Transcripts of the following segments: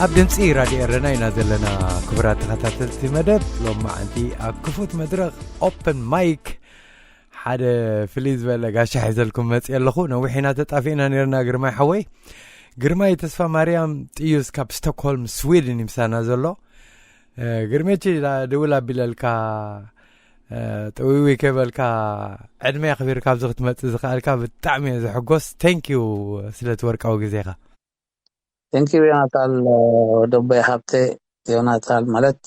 ኣብ ድምፂ ራድዮ ኤረና ኢና ዘለና። ክቡራት ተኸታተልቲ መደብ ሎማዓንቲ ኣብ ክፉት መድረኽ ኦፕን ማይክ ሓደ ፍልይ ዝበለ ጋሻ ሒዘልኩም መፅእ ኣለኹ። ነዊሕ ኢና ተጣፊእና ነርና። ግርማይ ሓወይ፣ ግርማይ ተስፋ ማርያም ጥዩስ ካብ ስቶክሆልም ስዊድን ይምሳና ዘሎ። ግርሜቺ ድውል ኣቢለልካ፣ ጥውይዊ ከበልካ፣ ዕድመ ኣኽቢርካ ኣብዚ ክትመፅእ ዝኽኣልካ ብጣዕሚ እየ ዝሕጎስ። ቴንኪዩ ስለቲ ወርቃዊ ግዜኻ። ቴንኪዩ ዮናታን፣ ወደቦይ ሃብተ። ዮናታን ማለት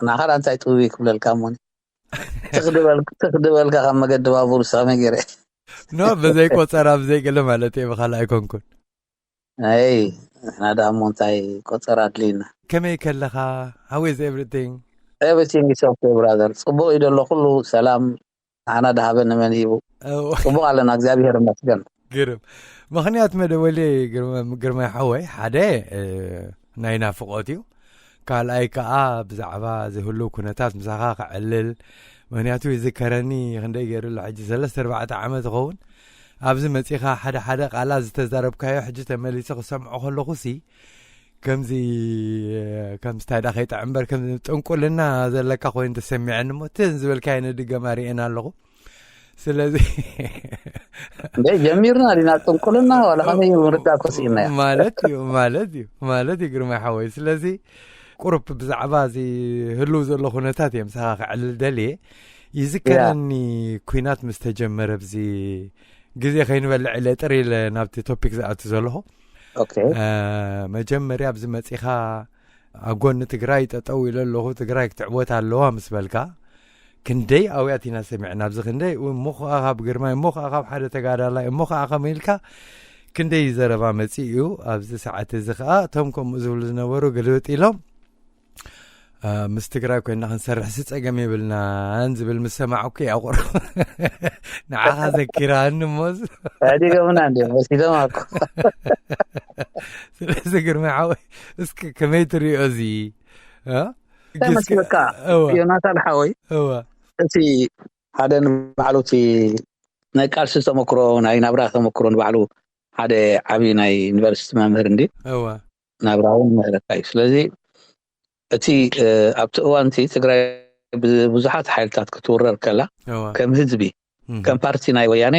ንዓኻ እንታይ ጥውይዊ ክብለልካ እሞኒ ትኽድበልካ ካብ መገዲ ባቡር ሰመ ገይረ ኖ፣ ብዘይ ቆፀራ ብዘይ ገለ ማለት እየ፣ ብኻልእ ኣይኮንኩን። ኣይ ንሕና ደኣ እሞ እንታይ ቆፀራ ኣድልዩና። ከመይ ከለኻ? How is everything? Everything is okay brother። ፅቡቅ እዩ ደሎ ኩሉ ሰላም። ንዓና ደሃበ ንመን ሂቡ? ፅቡቅ ኣለና እግዚኣብሔር ይመስገን። ግርም ምኽንያት መደወሊ ግርማይ ሓወይ ሓደ ናይ ናፍቆት እዩ። ካልኣይ ከዓ ብዛዕባ ዝህሉ ኩነታት ምሳኻ ክዕልል፣ ምክንያቱ ይዝከረኒ ክንደይ ገይሩ ኣሎ ሕጂ ሰለስተ ኣርባዕተ ዓመት ይኸውን ኣብዚ መፂኻ ሓደ ሓደ ቃላት ዝተዛረብካዮ ሕጂ ተመሊሰ ክሰምዖ ከለኹ ሲ ከምዚ ከምስታይ ዳ ከይጥዕም እምበር ከምዚ ጥንቁልና ዘለካ ኮይኑ ተሰሚዐኒ እሞ ትዝ ዝበልካዮ ንድገማ ርኤና ኣለኹ። ስለዚ እንደ ጀሚርና ዲና ጥንቁልና ዋላ ከመይ ምርዳእ ኮስኢና እያ። ማለት እዩ ማለት እዩ ማለት እዩ ግርማይ ሓወይ። ስለዚ ቁሩብ ብዛዕባ እዚ ህልው ዘሎ ኩነታት እየ ምሳኻ ክዕልል ደልየ። ይዝከረኒ ኩናት ምስ ተጀመረ ብዚ ግዜ ከይንበልዕ ኢለ ጥር ኢለ ናብቲ ቶፒክ ዝኣቱ ዘለኹ። መጀመርያ ኣብዚ መፂኻ ኣብ ጎኒ ትግራይ ጠጠው ኢለ ኣለኹ፣ ትግራይ ክትዕወት ኣለዋ ምስ በልካ ክንደይ ኣውያት ኢና ሰሚዕና። ኣብዚ ክንደይ እሞ ከዓ ካብ ግርማይ እሞ ከዓ ካብ ሓደ ተጋዳላይ እሞ ከዓ ከም ኢልካ ክንደይ ዘረባ መፂእ እዩ። ኣብዚ ሰዓት እዚ ከዓ እቶም ከምኡ ዝብሉ ዝነበሩ ግልብጥ ኢሎም ምስ ትግራይ ኮይና ክንሰርሕሲ ፀገም የብልናን ዝብል ምስ ሰማዕኩ እያ ቁሩብ ንዓኻ ዘኪራኒ እሞ። ኣዲጎምና እንዲዮም ወሲዶም ኣኩ። ስለዚ ግርማይ ሓወይ እስኪ ከመይ ትሪኦ እዚ? እ? እንታይ መስለካ እወ። ዮናታን ሓወይ እወ። እቲ ሓደ ንባዕሉ እቲ ናይ ቃልሲ ተመክሮ ናይ ናብራ ተመክሮ ንባዕሉ ሓደ ዓብዪ ናይ ዩኒቨርሲቲ መምህር እንዲ እወ። ናብራ እውን ይምህረካ እዩ። ስለዚ እቲ ኣብቲ እዋን እቲ ትግራይ ብዙሓት ሓይልታት ክትውረር ከላ ከም ህዝቢ ከም ፓርቲ ናይ ወያነ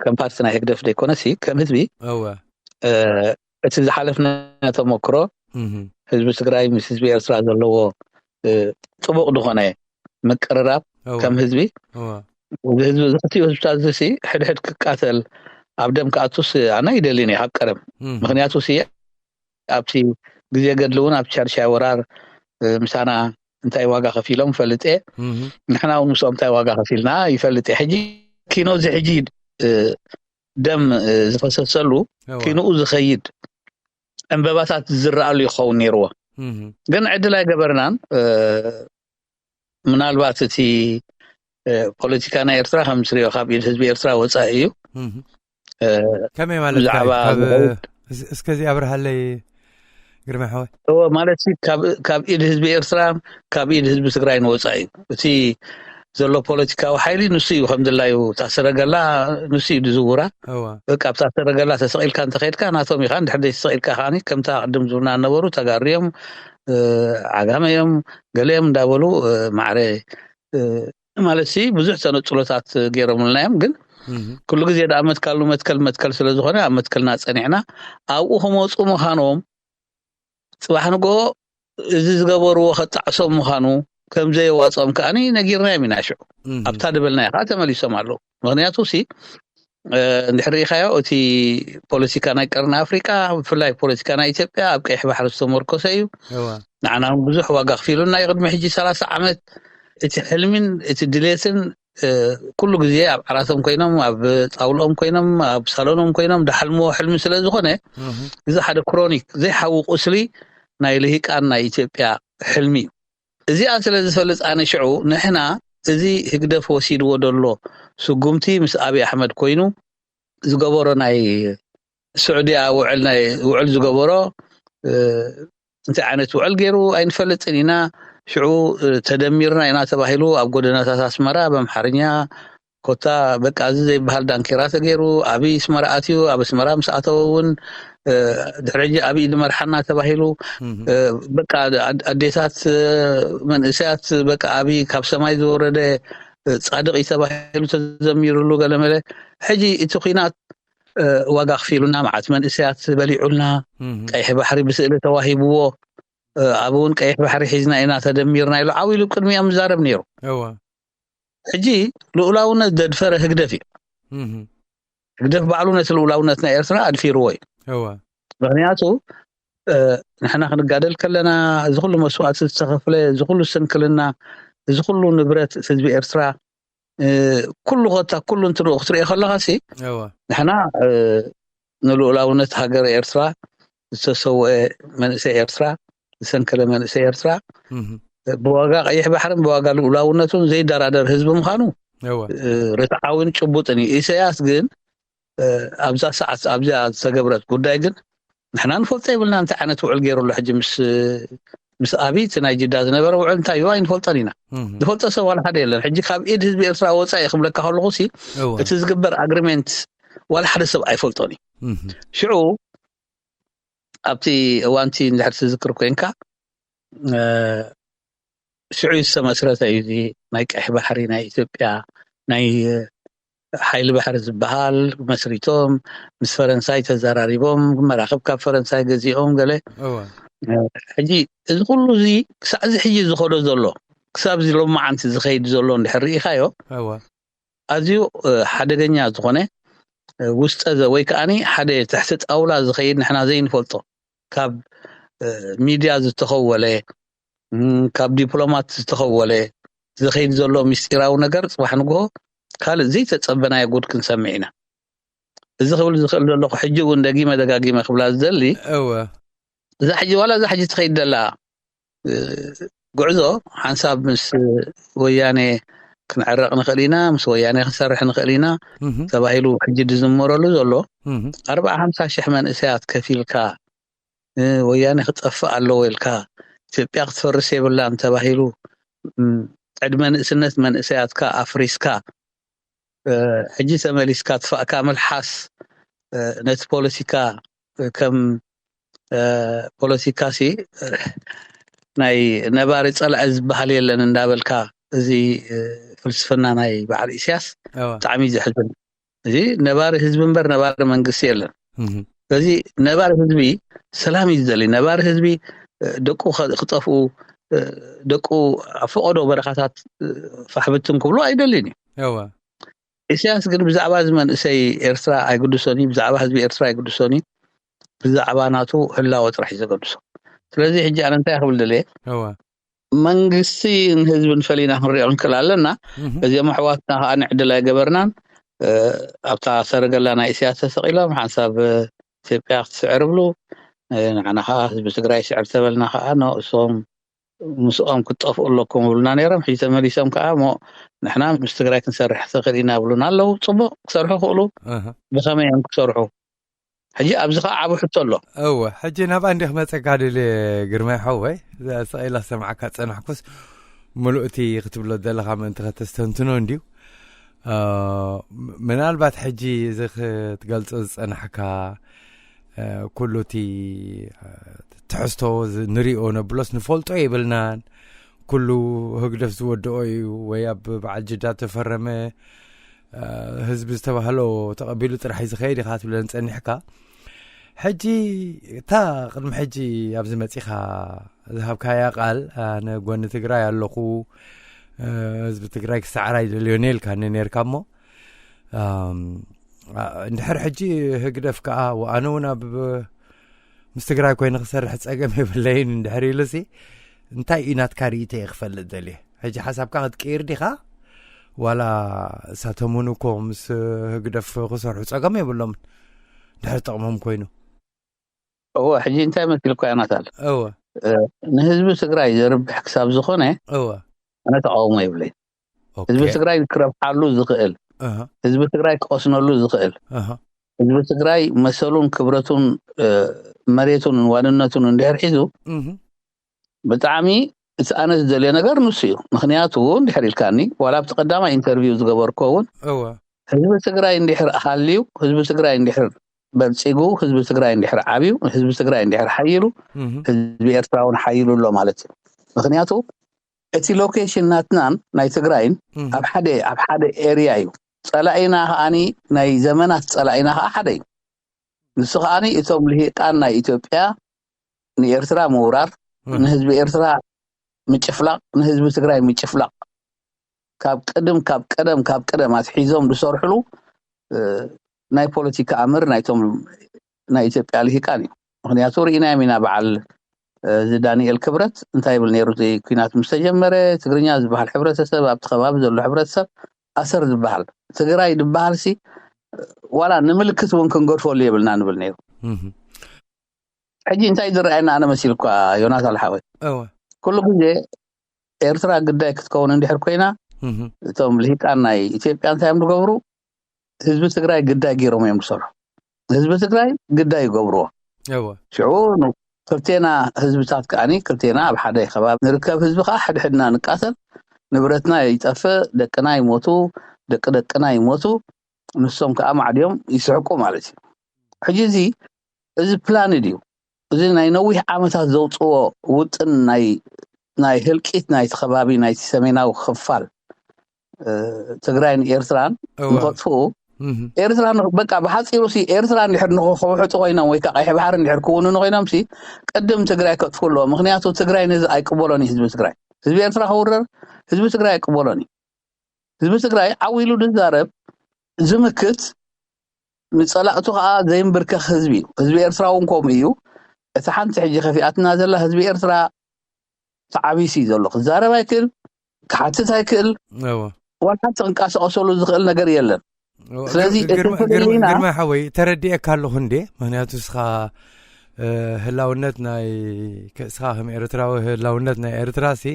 ከም ፓርቲ ናይ ህግደፍ ዘይኮነሲ ከም ህዝቢ እቲ ዝሓለፍና ተመክሮ ህዝቢ ትግራይ ምስ ህዝቢ ኤርትራ ዘለዎ ጥቡቕ ዝኾነ ምቅርራብ ከም ህዝቢ ህዝቢ ዝክትዮ ህዝብታት እዚ ሕድሕድ ክቃተል ኣብ ደም ክኣቱስ ኣነ ይደልን እየ ካብ ቀደም ምክንያቱ ሲ ኣብቲ ግዜ ገድሊ እውን ኣብ ሻድሻይ ወራር ምሳና እንታይ ዋጋ ከፊሎም ይፈልጥ እየ። ንሕና እውን ምስኦም እንታይ ዋጋ ከፊልና ይፈልጥ እየ። ሕጂ ኪኖ እዚ ሕጂ ደም ዝፈሰሰሉ ኪንኡ ዝኸይድ ዕንበባታት ዝዝረኣሉ ይኸውን ነይርዎ። ግን ዕድል ኣይገበርናን። ምናልባት እቲ ፖለቲካ ናይ ኤርትራ ከም ትሪኦ ካብ ኢድ ህዝቢ ኤርትራ ወፃኢ እዩ። ከመይ ማለት ብዛዕባ እስከዚ ኣብርሃለይ ግርማ ሓወይ። እወ ማለት ካብ ኢድ ህዝቢ ኤርትራ ካብ ኢድ ህዝቢ ትግራይ ንወፃኢ እዩ እቲ ዘሎ ፖለቲካዊ ሓይሊ ንሱ እዩ ከም ድላዩ ታሰረገላ ንሱ እዩ ዝዝውራ። እወ በቃ ኣብታ ሰረገላ ተሰቂልካ እንተኸድካ ናቶም ኢኻ እንድሕር ዘይተሰቂልካ ከዓኒ ከምታ ቅድም ዝብልና ነበሩ ተጋሩ እዮም ዓጋመ እዮም ገለ እዮም እንዳበሉ ማዕረ ማለት ሲ ብዙሕ ተነፅሎታት ገይሮምልና እዮም ግን ኩሉ ግዜ ደኣ መትካል ንመትከል መትከል ስለ ዝኾነ ኣብ መትከልና ፀኒዕና ኣብኡ ክመፁ ምዃኖም ፅባሕ ንግሆ እዚ ዝገበርዎ ከጣዕሶም ምዃኑ ከም ዘየዋፅኦም ከዓኒ ነጊርናዮም ኢና ሽዑ ኣብታ ዝበልናዮ ከዓ ተመሊሶም ኣለዉ ምክንያቱ ሲ እንድሕር ርኢኻዮ እቲ ፖለቲካ ናይ ቀርኒ ኣፍሪቃ ብፍላይ ፖለቲካ ናይ ኢትዮጵያ ኣብ ቀይሕ ባሕሪ ዝተመርኮሰ እዩ ንዓና እውን ብዙሕ ዋጋ ክፊሉና እዩ። ቅድሚ ሕጂ ሰላሳ ዓመት እቲ ሕልሚን እቲ ድሌትን ኩሉ ግዜ ኣብ ዓራቶም ኮይኖም፣ ኣብ ጣውልኦም ኮይኖም፣ ኣብ ሳሎኖም ኮይኖም ድሓልምዎ ሕልሚ ስለ ዝኾነ፣ እዚ ሓደ ክሮኒክ ዘይሓዊ ቁስሊ ናይ ልሂቃን ናይ ኢትዮጵያ ሕልሚ እዩ። እዚኣ ስለ ዝፈልጥ ኣነ ሽዑ ንሕና እዚ ህግደፍ ወሲድዎ ዘሎ ስጉምቲ ምስ ኣብይ ኣሕመድ ኮይኑ ዝገበሮ ናይ ስዑድያ ውዕል ናይ ውዕል ዝገበሮ እንታይ ዓይነት ውዕል ገይሩ ኣይንፈልጥን ኢና። ሽዑ ተደሚርና ኢና ተባሂሉ ኣብ ጎደናታት ኣስመራ ብኣምሓርኛ ኮታ በቃ እዚ ዘይበሃል ዳንኬራ ተገይሩ ኣብይ ኣስመራ ኣትዩ ኣብ ኣስመራ ምስ ኣተወ እውን ድሕሪ ሕጂ ኣብይ ዝመርሓና ተባሂሉ በቃ ኣዴታት መንእሰያት በቃ ኣብይ ካብ ሰማይ ዝወረደ ጻድቕ እዩ ተባሂሉ ተዘሚሩሉ ገለመለ። ሕጂ እቲ ኲናት ዋጋ ክፊሉና፣ መዓት መንእሰያት በሊዑልና፣ ቀይሕ ባሕሪ ብስእሊ ተዋሂብዎ፣ ኣብ እውን ቀይሕ ባሕሪ ሒዝና ኢና ተደሚርና ኢሉ ዓው ኢሉ ቅድሚኦም ዝዛረብ ነይሩ። ሕጂ ልኡላውነት ዘድፈረ ህግደፍ እዩ። ህግደፍ ባዕሉ ነቲ ልኡላውነት ናይ ኤርትራ ኣድፊርዎ እዩ። ምክንያቱ ንሕና ክንጋደል ከለና እዚ ኩሉ መስዋእቲ ዝተኸፍለ፣ እዚ ኩሉ ስንክልና፣ እዚ ኩሉ ንብረት ህዝቢ ኤርትራ ኩሉ ኮታ ኩሉ እንትንኡ ክትሪኦ ከለኻ ሲ ንሕና ንልኡላውነት ሃገር ኤርትራ ዝተሰውአ መንእሰይ ኤርትራ ዝሰንከለ መንእሰይ ኤርትራ ብዋጋ ቀይሕ ባሕርን ብዋጋ ልኡላውነቱን ዘይደራደር ህዝቢ ምዃኑ ርትዓዊን ጭቡጥን እዩ። ኢሳያስ ግን ኣብዛ ሰዓት ኣብዚኣ ዝተገብረት ጉዳይ ግን ንሕና ንፈልጦ የብልና። እንታይ ዓይነት ውዕል ገይሩ ኣሎ ሕጂ ምስ ምስ ኣብይ እቲ ናይ ጅዳ ዝነበረ ውዕል እንታይ እዩ ኣይንፈልጦን ኢና። ዝፈልጦ ሰብ ዋላ ሓደ የለን። ሕጂ ካብ ኢድ ህዝቢ ኤርትራ ወፃኢ ክብለካ ከለኹ ሲ እቲ ዝግበር ኣግሪሜንት ዋላ ሓደ ሰብ ኣይፈልጦን እዩ። ሽዑ ኣብቲ እዋንቲ እንድሕር ትዝክር ኮይንካ ሽዑ ዝተመስረተ እዩ። እዚ ናይ ቀይሕ ባሕሪ ናይ ኢትዮጵያ ናይ ሓይሊ ባሕሪ ዝበሃል መስሪቶም ምስ ፈረንሳይ ተዘራሪቦም መራክብ ካብ ፈረንሳይ ገዚኦም ገለ ሕጂ እዚ ኩሉ እዚ ክሳዕ እዚ ሕጂ ዝኸዶ ዘሎ ክሳብ እዚ ሎማዓንቲ ዝኸይድ ዘሎ እንድሕር ርኢኻዮ ኣዝዩ ሓደገኛ ዝኾነ ውስጠ ዘ ወይ ከዓኒ ሓደ ትሕቲ ጣውላ ዝኸይድ ንሕና ዘይንፈልጦ ካብ ሚድያ ዝተኸወለ ካብ ዲፕሎማት ዝተኸወለ ዝኸይድ ዘሎ ምስጢራዊ ነገር ፅባሕ ንግሆ ካልእ ዘይተፀበናዮ ጉድ ክንሰምዕ ኢና። እዚ ክብል ዝኽእል ዘለኹ ሕጂ እውን ደጊመ ደጋጊመ ክብላ ዝደሊ እወ እዛ ሕጂ ዋላ እዛ ሕጂ ትኸይድ ዘላ ጉዕዞ ሓንሳብ ምስ ወያኔ ክንዕረቕ ንኽእል ኢና፣ ምስ ወያኔ ክንሰርሕ ንኽእል ኢና ተባሂሉ ሕጂ ዝዝመረሉ ዘሎ ኣርብዓ ሓምሳ ሽሕ መንእሰያት ከፊልካ ወያኔ ክጠፍእ ኣለዎ ኢልካ ኢትዮጵያ ክትፈርስ የብላን ተባሂሉ ዕድመ ንእስነት መንእሰያትካ ኣፍሪስካ ሕጂ ተመሊስካ ትፋእካ ምልሓስ ነቲ ፖለቲካ ከም ፖለቲካ ሲ ናይ ነባሪ ጸላኢ ዝበሃል የለን እንዳበልካ እዚ ፍልስፍና ናይ በዓል ኢሳያስ ብጣዕሚ ዘሕዝን። እዚ ነባሪ ህዝቢ እምበር ነባሪ መንግስቲ የለን። ስለዚ ነባሪ ህዝቢ ሰላም እዩ ዝደሊ። ነባሪ ህዝቢ ደቁ ክጠፍኡ ደቁ ኣብ ፈቐዶ በረኻታት ፋሕብትን ክብሉ ኣይደልን እዩ። ኢሳያስ ግን ብዛዕባ እዚ መንእሰይ ኤርትራ ኣይግድሶን እዩ፣ ብዛዕባ ህዝቢ ኤርትራ ኣይግድሶን እዩ፣ ብዛዕባ ናቱ ህላወ ጥራሕ እዩ ዘገድሶ። ስለዚ ሕጂ ኣነ እንታይ ክብል ደልየ፣ መንግስቲ ንህዝቢ ንፈሊና ክንሪኦ ክንክእል ኣለና። እዚኦም ኣሕዋትና ከዓ ንዕድል ኣይገበርናን። ኣብታ ሰረገላ ናይ ኢሳያስ ተሰቂሎም ሓንሳብ ኢትዮጵያ ክትስዕር ብሉ፣ ንዓና ከዓ ህዝቢ ትግራይ ስዕር ተበልና ከዓ ንእሶም ምስኦም ክትጠፍኡ ኣለኩም ይብሉና ነይሮም። ሕጂ ተመሊሶም ከዓ እሞ ንሕና ምስ ትግራይ ክንሰርሕ ትኽእል ኢና ይብሉና ኣለዉ። ፅቡቅ ክሰርሑ ክእሉ ብኸመይ እዮም ክሰርሑ? ሕጂ ኣብዚ ከዓ ዓብ ሕቶ ኣሎ። እወ ሕጂ ናብኣ እንዲ ክመፀካ ድል ግርማይ ሓወይ ሰቂላ ሰማዕካ ፀናሕኩስ ምሉእቲ ክትብሎ ዘለካ ምእንቲ ከተስተንትኖ እንድዩ። ምናልባት ሕጂ እዚ ክትገልፆ ዝፀናሕካ ኩሉ እቲ ትሕዝቶ ንሪኦ ነብሎስ ንፈልጦ የብልናን። ኩሉ ህግደፍ ዝወድኦ እዩ ወይ ኣብ በዓል ጅዳ ተፈረመ ህዝቢ ዝተባህሎ ተቐቢሉ ጥራሕ እዩ ዝኸይድ ኢኻ ትብለን ፀኒሕካ። ሕጂ እታ ቅድሚ ሕጂ ኣብዚ መፂኻ ዝሃብካያ ቃል ኣነ ጎኒ ትግራይ ኣለኹ ህዝቢ ትግራይ ክሰዓር ኣይደልዮን ኢልካኒ ነርካ እሞ እንድሕር ሕጂ ህግደፍ ከዓ ኣነ እውን ኣብ ምስ ትግራይ ኮይኑ ክሰርሕ ጸገም የብለይን እንድሕር ኢሉሲ እንታይ እዩ ናትካ ርእይቶ እየ ክፈልጥ ደልየ። ሕጂ ሓሳብካ ክትቅይር ዲኻ? ዋላ እሳቶም እውን እኮ ምስ ህግደፍ ክሰርሑ ጸገም የብሎምን ድሕሪ ጥቕሞም ኮይኑ። እወ፣ ሕጂ እንታይ መሲልኳ ዮናታን? እወ ንህዝቢ ትግራይ ዘርብሕ ክሳብ ዝኾነ እወ ኣነ ተቃውሞ የብለይ። ኦኬ ህዝቢ ትግራይ ክረብሓሉ ዝኽእል፣ እህ ህዝቢ ትግራይ ክቀስነሉ ዝኽእል፣ እህ ህዝቢ ትግራይ መሰሉን ክብረቱን፣ መሬቱን ዋንነቱን እንድሕር ሒዙ እህ ብጣዕሚ እቲ ኣነ ዝደልዮ ነገር ንሱ እዩ። ምክንያቱ እንድሕር ኢልካኒ፣ ዋላ ኣብቲ ቀዳማይ ኢንተርቪው ዝገበርኮ እውን እወ ህዝቢ ትግራይ እንድሕር ሃልዩ፣ ህዝቢ ትግራይ እንድሕር በልፂጉ፣ ህዝቢ ትግራይ እንድሕር ዓብዩ፣ ህዝቢ ትግራይ እንድሕር ሓይሉ፣ እህ ህዝቢ ኤርትራ እውን ሓይሉ ኣሎ ማለት እዩ። ምክንያቱ እቲ ሎኬሽን ናትናን ናይ ትግራይን እህ ኣብ ሓደ ኣብ ሓደ ኤሪያ እዩ። ጸላኢና ከዓኒ ናይ ዘመናት ጸላኢና ከዓ ሓደ እዩ። ንሱ ከዓኒ እቶም ልሂቃን ናይ ኢትዮጵያ ንኤርትራ ምውራር፣ እህ ንህዝቢ ኤርትራ ምጭፍላቕ፣ ንህዝቢ ትግራይ ምጭፍላቕ ካብ ቅድም ካብ ቀደም ካብ ቀደም ኣትሒዞም ዝሰርሕሉ ናይ ፖለቲካ ኣምር ናይቶም ናይ ኢትዮጵያ ልሂቃን እዩ። ምክንያቱ ርኢናዮም ኢና። በዓል እዚ ዳንኤል ክብረት እንታይ ይብል ነይሩ? እቲ ኩናት ምስ ተጀመረ ትግርኛ ዝበሃል ሕብረተሰብ ኣብቲ ከባቢ ዘሎ ሕብረተሰብ ኣሰር ዝበሃል ትግራይ ዝበሃል ሲ ዋላ ንምልክት እውን ክንገድፈሉ የብልና ንብል ነይሩ። ሕጂ እንታይ ዝረኣየና ኣነ መሲልኳ ዮናታን ሓወይ? እወ ኩሉ ግዜ ኤርትራ ግዳይ ክትከውን እንድሕር ኮይና እቶም ልሂቃን ናይ ኢትዮጵያ እንታይ እዮም ዝገብሩ? ህዝቢ ትግራይ ግዳይ ገይሮም እዮም ዝሰርሑ። ህዝቢ ትግራይ ግዳይ ይገብርዎ። እወ ሽዑ ን- ክልቴና ህዝብታት ከዓኒ ክልቴና ኣብ ሓደ ከባቢ ንርከብ ህዝቢ ከዓ ሕድሕድና ንቃተል፣ ንብረትና ይጠፍእ፣ ደቅና ይሞቱ፣ ደቂ ደቅና ይሞቱ፣ ንሶም ከዓ ማዕድዮም ይስሕቁ ማለት እዩ። ሕጂ እዚ እዚ ፕላን ድዩ? እዚ ናይ ነዊሕ ዓመታት ዘውፅዎ ውጥን ናይ ናይ ህልቂት ናይቲ ከባቢ ናይቲ ሰሜናዊ ክፋል ትግራይን ኤርትራን ንኸጥፍኡ ኤርትራ በቃ ብሓፂሩ ሲ ኤርትራ እንድሕር ንክውሕጡ ኮይኖም ወይ ከዓ ቀይሕ ባሕሪ እንድሕር ክውንኑ ኮይኖም ሲ ቅድም ትግራይ ከጥፉ ኣለዎ። ምክንያቱ ትግራይ ነዚ ኣይቅበሎን እዩ። ህዝቢ ትግራይ ህዝቢ ኤርትራ ክውረር ህዝቢ ትግራይ ኣይቅበሎን እዩ። ህዝቢ ትግራይ ዓው ኢሉ ዝዛረብ ዝምክት ንፀላእቱ ከዓ ዘይንብርከኽ ህዝቢ እዩ። ህዝቢ ኤርትራ እውን ከምኡ እዩ። እቲ ሓንቲ ሕጂ ከፊኣትና ዘላ ህዝቢ ኤርትራ ተዓቢሲ እዩ ዘሎ። ክዛረብ ኣይክእል፣ ክሓትት ኣይክእል፣ ዋላ ሓንቲ ክንቀሳቀሰሉ ዝኽእል ነገር የለን። ስለዚ እቲ ፍልልይና ግርማ ሓወይ ተረዲኤካ ኣለኹ እንዴ? ምክንያቱ እስኻ ህላውነት ናይ እስኻ ከም ኤርትራዊ ህላውነት ናይ ኤርትራ ሲ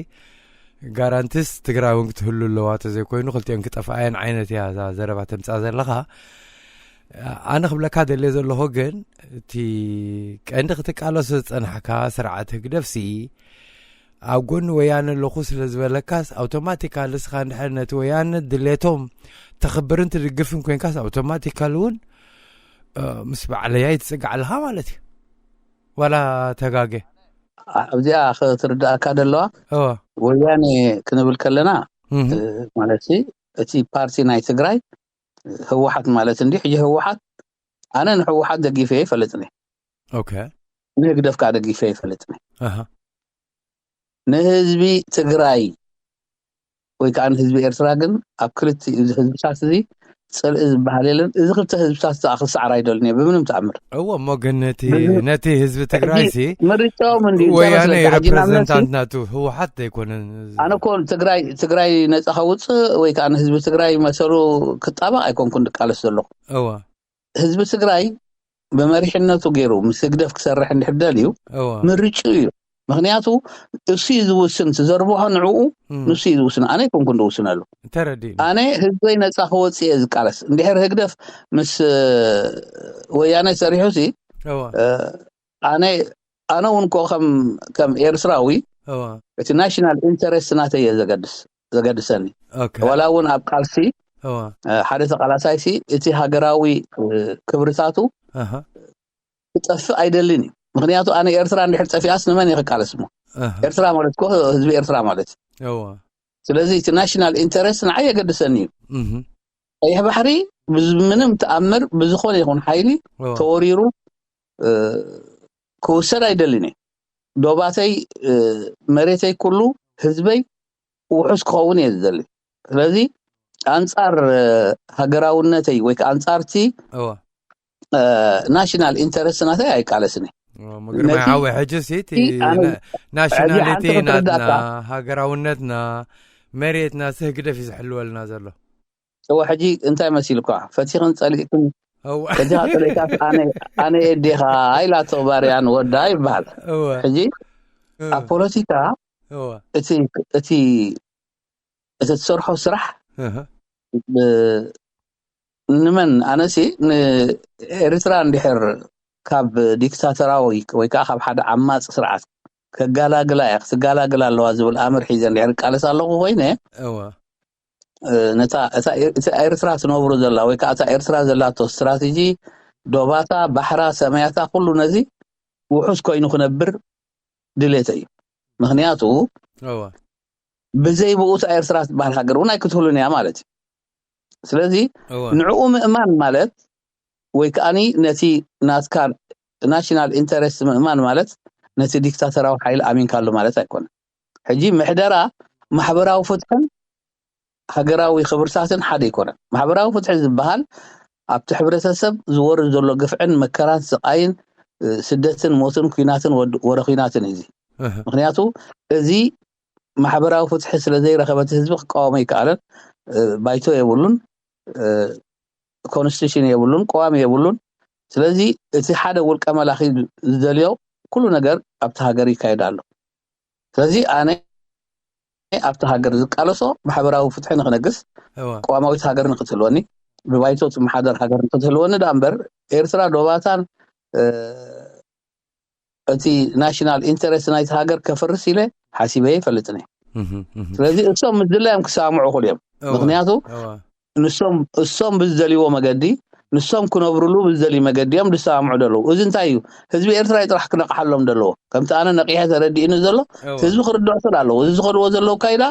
ጋራንቲስ ትግራይ እውን ክትህሉ ኣለዋ ተዘይኮይኑ ክልቲኦን ክጠፍኣየን ዓይነት እያ እዛ ዘረባ ተምፃ ዘለኻ። ኣነ ክብለካ ደልየ ዘለኹ ግን እቲ ቀንዲ ክትቃለሶ ዝፀናሕካ ስርዓት ህግደፍ ሲ ኣብ ጎኒ ወያነ ኣለኹ ስለ ዝበለካስ ኣውቶማቲካሊ እስኻ እንድሕር ነቲ ወያነ ድሌቶም ተኽብርን ትድግፍን ኮይንካስ ኣውቶማቲካሊ እውን ምስ ባዕለያ ይትፅጋዕ ኣለኻ ማለት እዩ። ዋላ ተጋጌ ኣብዚኣ ክትርዳእካ ዘለዋ እወ ወያኔ ክንብል ከለና እህ ማለት እቲ ፓርቲ ናይ ትግራይ ህወሓት ማለት እንዲ ሕጂ ህወሓት ኣነ ንህወሓት ደጊፈ ይፈልጥኒ ኦኬ ንህግደፍ ከዓ ደጊፈ ይፈልጥኒ ኣሃ ንህዝቢ ትግራይ ወይ ከዓ ንህዝቢ ኤርትራ ግን ኣብ ክልቲኡ እዚ ህዝብታት እዚ ፅልኢ ዝበሃል የለን። እዚ ክልተ ህዝብታት ከዓ ክሰዓር ኣይደልን እየ ብምንም ተኣምር። እዎ እሞ ግን ነቲ ነቲ ህዝቢ ትግራይ ሲ ምርጫኦም እንዲ ወያነ ዩ ሬፕሬዘንታንት ናቱ ህወሓት ዘይኮነን ኣነ እኮ ትግራይ ትግራይ ነፃ ከውፅእ ወይ ከዓ ንህዝቢ ትግራይ መሰሉ ክጣበቅ ኣይኮንኩን ድቃለስ ዘለኹ። እዎ ህዝቢ ትግራይ ብመሪሕነቱ ገይሩ ምስ ህግደፍ ክሰርሕ እንድሕር ደልዩ እዎ ምርጭኡ እዩ። ምክንያቱ እሱ እዩ ዝውስን፣ ትዘርብሖ ንዕኡ እም፣ ንሱ እዩ ዝውስን። ኣነ ኣይኮንኩን ዝውስነሉ። ተረዲእኒ ኣነ ህዝበይ ነፃ ክወፅእ እየ ዝቃለስ። እንድሕር ህግደፍ ምስ እ፣ ወያነ ሰሪሑ ሲ እዎ እ፣ ኣነ ኣነ እውን ኮ ከም ከም ኤርትራዊ እዎ እቲ ናሽናል ኢንተረስት ናተይ እየ ዘገድስ ዘገድሰኒ። ኦኬ ዋላ እውን ኣብ ቃልሲ እዎ እ፣ ሓደ ተቃላሳይ ሲ እቲ ሃገራዊ እ፣ ክብርታቱ ኣሃ ክጠፍእ ኣይደልን እዩ። ምክንያቱ ኣነ ኤርትራ እንድሕር ጠፊኣስ ንመን እየ ክቃለስ እሞ? ኣሃ ኤርትራ ማለት እኮ ህዝቢ ኤርትራ ማለት እዩ። እዎ ስለዚ እቲ ናሽናል ኢንተረስት ንዓይ የገድሰኒ እዩ። እህ ቀይሕ ባሕሪ ብዝ- ምንም ተኣምር ብዝኾነ ይኹን ሓይሊ እዎ ተወሪሩ እ፣ ክውሰድ ኣይደልን እየ። ዶባተይ እ፣ መሬተይ ኩሉ ህዝበይ ውሑስ ክኸውን እየ ዝደሊ። ስለዚ ኣንፃር እ፣ ሃገራውነተይ ወይ ከዓ ኣንፃርቲ እዎ ናሽናል ኢንተረስት ናተይ ኣይቃለስን እየ። እሞ ግርማይ ሓወይ፣ ሕጂ ሲ እቲ ናሽናሊቲ ናትና፣ ሃገራውነትና፣ መሬትና፣ ስህግደፍ እዩ ዝሕልወልና ዘሎ። እወ፣ ሕጂ እንታይ መሲልኳ? ፈቲኽን ጸሊእክን፣ ፈቲኻ ጸሊእካ፣ ኣነ ኣዴኻ ኢላቶ ባርያን ወዳ ይበሃል። ሕጂ ኣብ ፖለቲካ እቲ እቲ ትሰርሖ ስራሕ ንመን፣ ኣነሲ ንኤርትራ እንድሕር ካብ ዲክታተራዊ ወይ ከዓ ካብ ሓደ ዓማፂ ስርዓት ከጋላግላ እያ፣ ክትጋላግል ኣለዋ ዝብል ኣምር ሒዘ እንድሕር ቃለስ ኣለኹ ኮይነ፣ ነታ እታ ኤርትራ ትነብሩ ዘላ ወይ ከዓ እታ ኤርትራ ዘላቶ ስትራቴጂ፣ ዶባታ፣ ባሕራ፣ ሰማያታ፣ ኩሉ ነዚ ውሑስ ኮይኑ ክነብር ድሌተ እዩ። ምክንያቱ ብዘይ ብኡ እታ ኤርትራ ትበሃል ሃገር እውን ኣይክትህሉን እያ ማለት እዩ። ስለዚ ንዕኡ ምእማን ማለት ወይ ከዓኒ ነቲ ናትካ ናሽናል ኢንተረስት ምእማን ማለት ነቲ ዲክታተራዊ ሓይሊ ኣሚንካሉ ማለት ኣይኮነን። ሕጂ ምሕደራ ማሕበራዊ ፍትሕን ሃገራዊ ክብርታትን ሓደ ኣይኮነን። ማሕበራዊ ፍትሒ ዝበሃል ኣብቲ ሕብረተሰብ ዝወርድ ዘሎ ግፍዕን መከራን ስቓይን፣ ስደትን ሞትን ኲናትን ወረ ኲናትን እዩ። ምክንያቱ እዚ ማሕበራዊ ፍትሒ ስለ ዘይረኸበ እቲ ህዝቢ ክቃወሞ ኣይከኣለን። ባይቶ የብሉን፣ ኮንስቲቱሽን የብሉን፣ ቅዋም የብሉን። ስለዚ እቲ ሓደ ውልቀ መላኺ ዝደልዮ ኩሉ ነገር ኣብቲ ሃገር ይካየድ ኣሎ። ስለዚ ኣነ ኣብቲ ሃገር ዝቃለሶ ማሕበራዊ ፍትሒ ንክነግስ፣ ቅዋማዊት ሃገር ንክትህልወኒ፣ ብባይቶ ትመሓደር ሃገር ንክትህልወኒ ደኣ እምበር ኤርትራ ዶባታን እቲ ናሽናል ኢንተረስት ናይቲ ሃገር ከፍርስ ኢለ ሓሲበ ይፈልጥን እየ። ስለዚ እሶም ምስ ድላዮም ክሰማምዑ ክእሉ እዮም። ምክንያቱ ንሶም እሶም ብዝደልይዎ መገዲ፣ ንሶም ክነብርሉ ብዝደልዩ መገዲ እዮም ዝሰማምዑ ዘለዉ። እዚ እንታይ እዩ? ህዝቢ ኤርትራ እዩ ጥራሕ ክነቕሓሎም ዘለዎ። ከምቲ ኣነ ነቒሐ ተረዲእኒ ዘሎ ህዝቢ ክርድዖ ስለ ኣለዎ። እዚ ዝኸድዎ ዘለዉ ካይዳ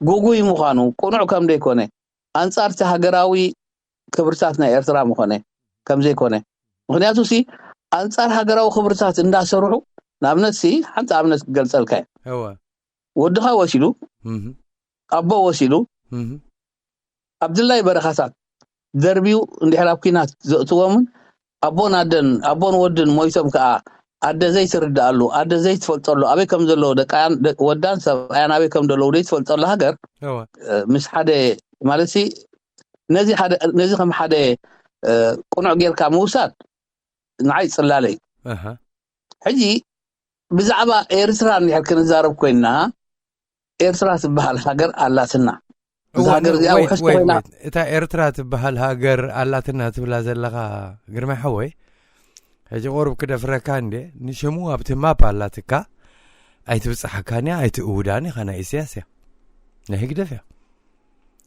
ጉጉይ ምዃኑ፣ ቅኑዕ ከም ዘይኮነ፣ ኣንጻር እቲ ሃገራዊ ክብርታት ናይ ኤርትራ ምኾነ ከም ዘይኮነ። ምክንያቱ ሲ ኣንጻር ሃገራዊ ክብርታት እንዳሰርሑ፣ ንኣብነት ሲ ሓንቲ ኣብነት ክገልጸልካ እየ። ወድኻ ወሲዱ፣ ኣቦ ወሲዱ፣ ኣብ ድላይ በረኻታት ደርቢዩ እንድሕር ኣብ ኲናት ዘእትዎምን ኣቦን ኣደን ኣቦን ወድን ሞይቶም ከኣ ኣደ ዘይትርድኣሉ፣ ኣደ ዘይትፈልጠሉ፣ ኣበይ ከም ዘለዉ ደቃያን ወዳን ሰብኣያን ኣበይ ከም ዘለዉ ዘይትፈልጠሉ ሃገር ምስ ሓደ ማለት ሲ ነዚ ሓደ ነዚ ከም ሓደ ቅኑዕ ጌርካ ምውሳድ ንዓይ ጽላለይ። ሕጂ ብዛዕባ ኤርትራ እንድሕር ክንዛረብ ኮይንና፣ ኤርትራ ትበሃል ሃገር ኣላትና። እዛ ሃገር እዚኣ ውሕስቲ ኮይና እታ ኤርትራ ትበሃል ሃገር ኣላትና ትብላ ዘለኻ ግርማይ ሓወይ፣ ሕጂ ቁሩብ ክደፍረካ እንዴ፣ ንሽሙ ኣብቲ ማፕ ኣላትካ ኣይትብጽሓካን እያ፣ ኣይትእውዳን ኢኻ። ናይ ኢሳያስ እያ፣ ናይ ህግደፍ እያ።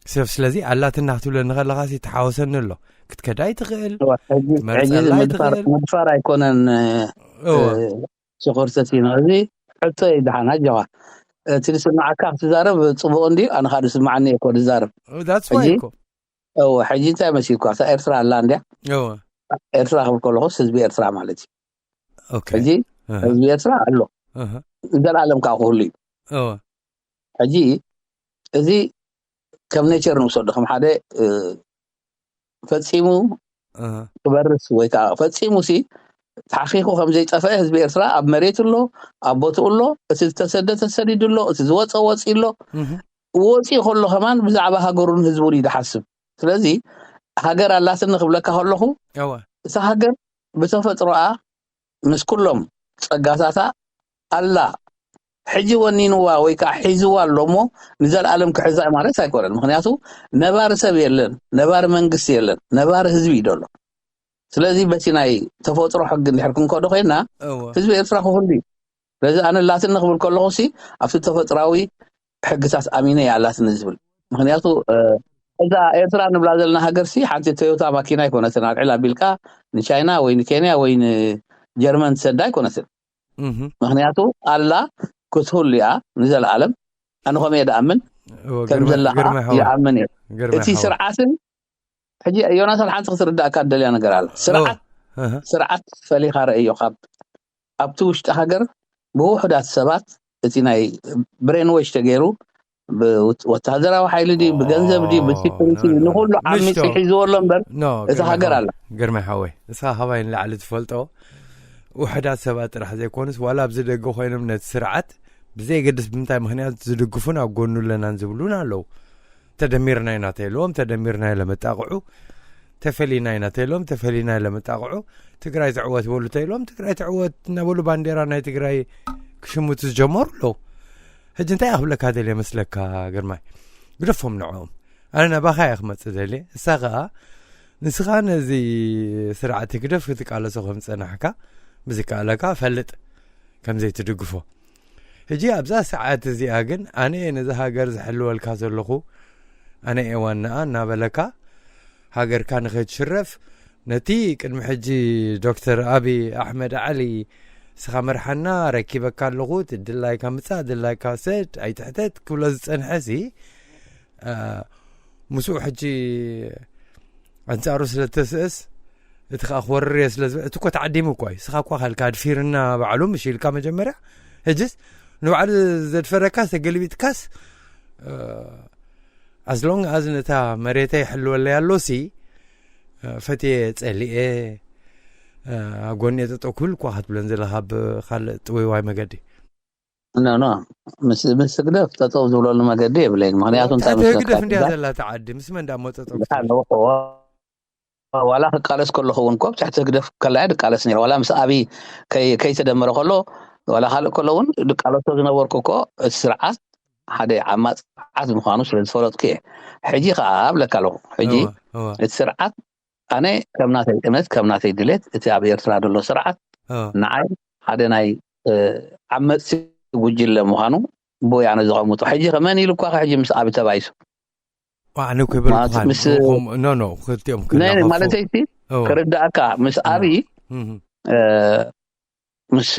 ሰብ ስለዚ ኣላትና ክትብለኒ ከለኻ ሲ ተሓወሰኒ ኣሎ። ክትከዳ ኣይትኽእል፣ ትመርጸላ ኣይትኽእል። ምድፋር ኣይኮነን። ሽኮር ሰሲኖ፣ እዚ ሕቶ እዩ። ደሓን ኣጆኻ፣ እቲ ዝስምዓካ ክትዛረብ ጽቡቕ እንድዩ። ኣነ ኻኣ ዝስምዓኒ እየ እኮ ዝዛረብ። That's why እኮ። እወ፣ ሕጂ እንታይ መሲልኳ? እታ ኤርትራ ኣላ እንድያ። እወ። ኤርትራ ክብል ከለኹስ ህዝቢ ኤርትራ ማለት እዩ። ኦኬ። ሕጂ ህዝቢ ኤርትራ ኣሎ። ዘለኣለም ከዓ ክህሉ እዩ። እወ። ሕጂ እዚ ከም ኔቸር ንውሰዶ፣ ከም ሓደ ፈጺሙ ክበርስ ወይ ከዓ ፈጺሙ ሲ ተሓኺኹ ከም ዘይጠፍአ ህዝቢ ኤርትራ ኣብ መሬቱ ኣሎ፣ ኣብ ቦትኡ ኣሎ። እቲ ዝተሰደ ተሰዲዱ ኣሎ፣ እቲ ዝወፀ ወፂኡ ኣሎ። ወፂኡ ከሎ ከማን ብዛዕባ ሃገሩን ህዝቡን እዩ ዝሓስብ። ስለዚ ሃገር ኣላትኒ ክብለካ ከለኹ፣ እታ ሃገር ብተፈጥሮኣ ምስ ኩሎም ጸጋታታ ኣላ። ሕጂ ወኒንዋ ወይ ከዓ ሒዝዋ ኣሎ እሞ ንዘለኣለም ክሕዛ ማለት ኣይኮነን። ምክንያቱ ነባሪ ሰብ የለን፣ ነባሪ መንግስቲ የለን፣ ነባሪ ህዝቢ እዩ ዘሎ። ስለዚ በቲ ናይ ተፈጥሮ ሕጊ እንድሕር ክንከዶ ኮይና፣ ህዝቢ ኤርትራ ክፍሉ እዩ። ስለዚ ኣነ ኣላትኒ ክብል ከለኹ ሲ ኣብቲ ተፈጥራዊ ሕግታት ኣሚነ እያ ኣላትኒ ዝብል። ምክንያቱ እዛ ኤርትራ ንብላ ዘለና ሃገር ሲ ሓንቲ ቶዮታ ማኪና ኣይኮነትን። ኣልዕል ኣቢልካ ንቻይና ወይ ንኬንያ ወይ ንጀርመን ትሰዳ ኣይኮነትን። ምክንያቱ ኣላ ክትህሉ እያ ንዘለኣለም። ኣነ ከምኡ እየ ደኣምን፣ ከም ዘላ ከዓ ይኣምን እየ። እቲ ስርዓትን ሕጂ ዮናታን ሓንቲ ክትርዳእካ ደልያ ነገር ኣላ። ስርዓት ስርዓት ፈሊኻ ረእዮ። ካብ ኣብቲ ውሽጢ ሃገር ብውሑዳት ሰባት እቲ ናይ ብሬንወሽ ተገይሩ ብወታደራዊ ሓይሊ ድዩ ብገንዘብ ድዩ ብሲኩሪቲ ንኩሉ ዓሚፂ ሒዝዎ ኣሎ እምበር እቲ ሃገር ኣላ። ግርማይ ሓወይ፣ ንስኻ ካባይ ንላዕሊ ትፈልጦ። ውሕዳት ሰባት ጥራሕ ዘይኮኑስ ዋላ ኣብዚ ደገ ኮይኖም ነቲ ስርዓት ብዘይገድስ ብምንታይ ምኽንያት ዝድግፉን ኣብ ጎኑ ኣለናን ዝብሉን ኣለዉ። ተደሚርና ኢና ተይልዎም፣ ተደሚርና ለመጣቕዑ፣ ተፈሊና ኢና ተይልዎም፣ ተፈሊና ለመጣቕዑ፣ ትግራይ ትዕወት በሉ ተይልዎም፣ ትግራይ ትዕወት እናበሉ ባንዴራ ናይ ትግራይ ክሽምቱ ዝጀመሩ ኣለዉ። ሕጂ እንታይ ክብለካ ደልየ መስለካ ግርማይ? ግደፎም ንዕኦም። ኣነ ናባኻ እየ ክመጽእ ደልየ። እሳ ኸኣ ንስኻ ነዚ ስርዓት ህግደፍ ክትቃለሶ ከም ዝጸናሕካ ብዝከኣለካ ፈልጥ ከም ዘይትድግፎ። ሕጂ ኣብዛ ሰዓት እዚኣ ግን ኣነ እየ ነዛ ሃገር ዝሕልወልካ ዘለኹ፣ ኣነ እየ ዋናኣ እናበለካ ሃገርካ ንኸይትሽረፍ ነቲ ቅድሚ ሕጂ ዶክተር ኣቢ ኣሕመድ ዓሊ ንስኻ መርሓና ረኪበካ ኣለኹ፣ ድላይካ ምጻእ ድላይካ ሰድ ኣይትሕተት ክብሎ ዝጸንሐ ሲ ምስኡ ሕጂ ኣንጻሩ ስለ ተስእስ እቲ ከዓ ክወርር እየ ስለ ዝበ እቲ እኮ ተዓዲሙ እኮ እዩ። ስኻ እኳ ካልካ ኣድፊርና ባዕሉ ምሽ ኢልካ መጀመርያ፣ ሕጅስ ንባዕሉ ዘድፈረካስ ተገልቢጥካስ ኣስሎንግ ኣዝ ነታ መሬተይ ይሕልወለይ ኣሎ ሲ ፈትየ ጸሊኤ ኣብ ጎኒ ጠጠው ክብል እኳ ክትብለን ዘለካ ብካልእ ጥውይዋይ መገዲ። ኖ ኖ፣ ምስ ምስ ህግደፍ ጠጠው ዝብለሉ መገዲ የብለይን። ምክንያቱ እንታይ ትሕቲ መስለካ? ህግደፍ እንዲያ ህግደፍ ዘላ ተዓዲ ምስ መን ዳሞ ጠጠው ክትብል? ኣለዎ። ዋላ ክቃለስ ከለኹ እውን እኮ ብትሕቲ ህግደፍ ከላያ ድቃለስ ነይረ። ዋላ ምስ ኣብይ ከይ- ከይተደመረ ከሎ ዋላ ካልእ ከሎ እውን ድቃለሶ ዝነበርኩ እኮ እቲ ስርዓት ሓደ ዓማፅ ስርዓት ምዃኑ ስለ ዝፈለጥኩ እየ። ሕጂ ከዓ እብለካ ኣለኹ። ሕጂ እወ፣ እወ፣ እቲ ስርዓት ኣነ ከም ናተይ እምነት ከም ናተይ ድሌት እቲ ኣብ ኤርትራ ዘሎ ስርዓት እወ። ንዓይ ሓደ ናይ እ፣ ዓመፅቲ ጉጅለ ምዃኑ ብወያነ ዘቐምጦ። ሕጂ ከ መን ኢሉ እኳ ከ ሕጂ ምስ ኣብይ ተባይሱ? ኣነ እኮ ይበልኩኻን። ምስ- ኖ ኖ፣ ክልቲኦም ናይ ክላኸፉ። ማለተይ እቲ እወ። ክርዳእካ ምስ ኣብይ እህ። እ፣ ምስ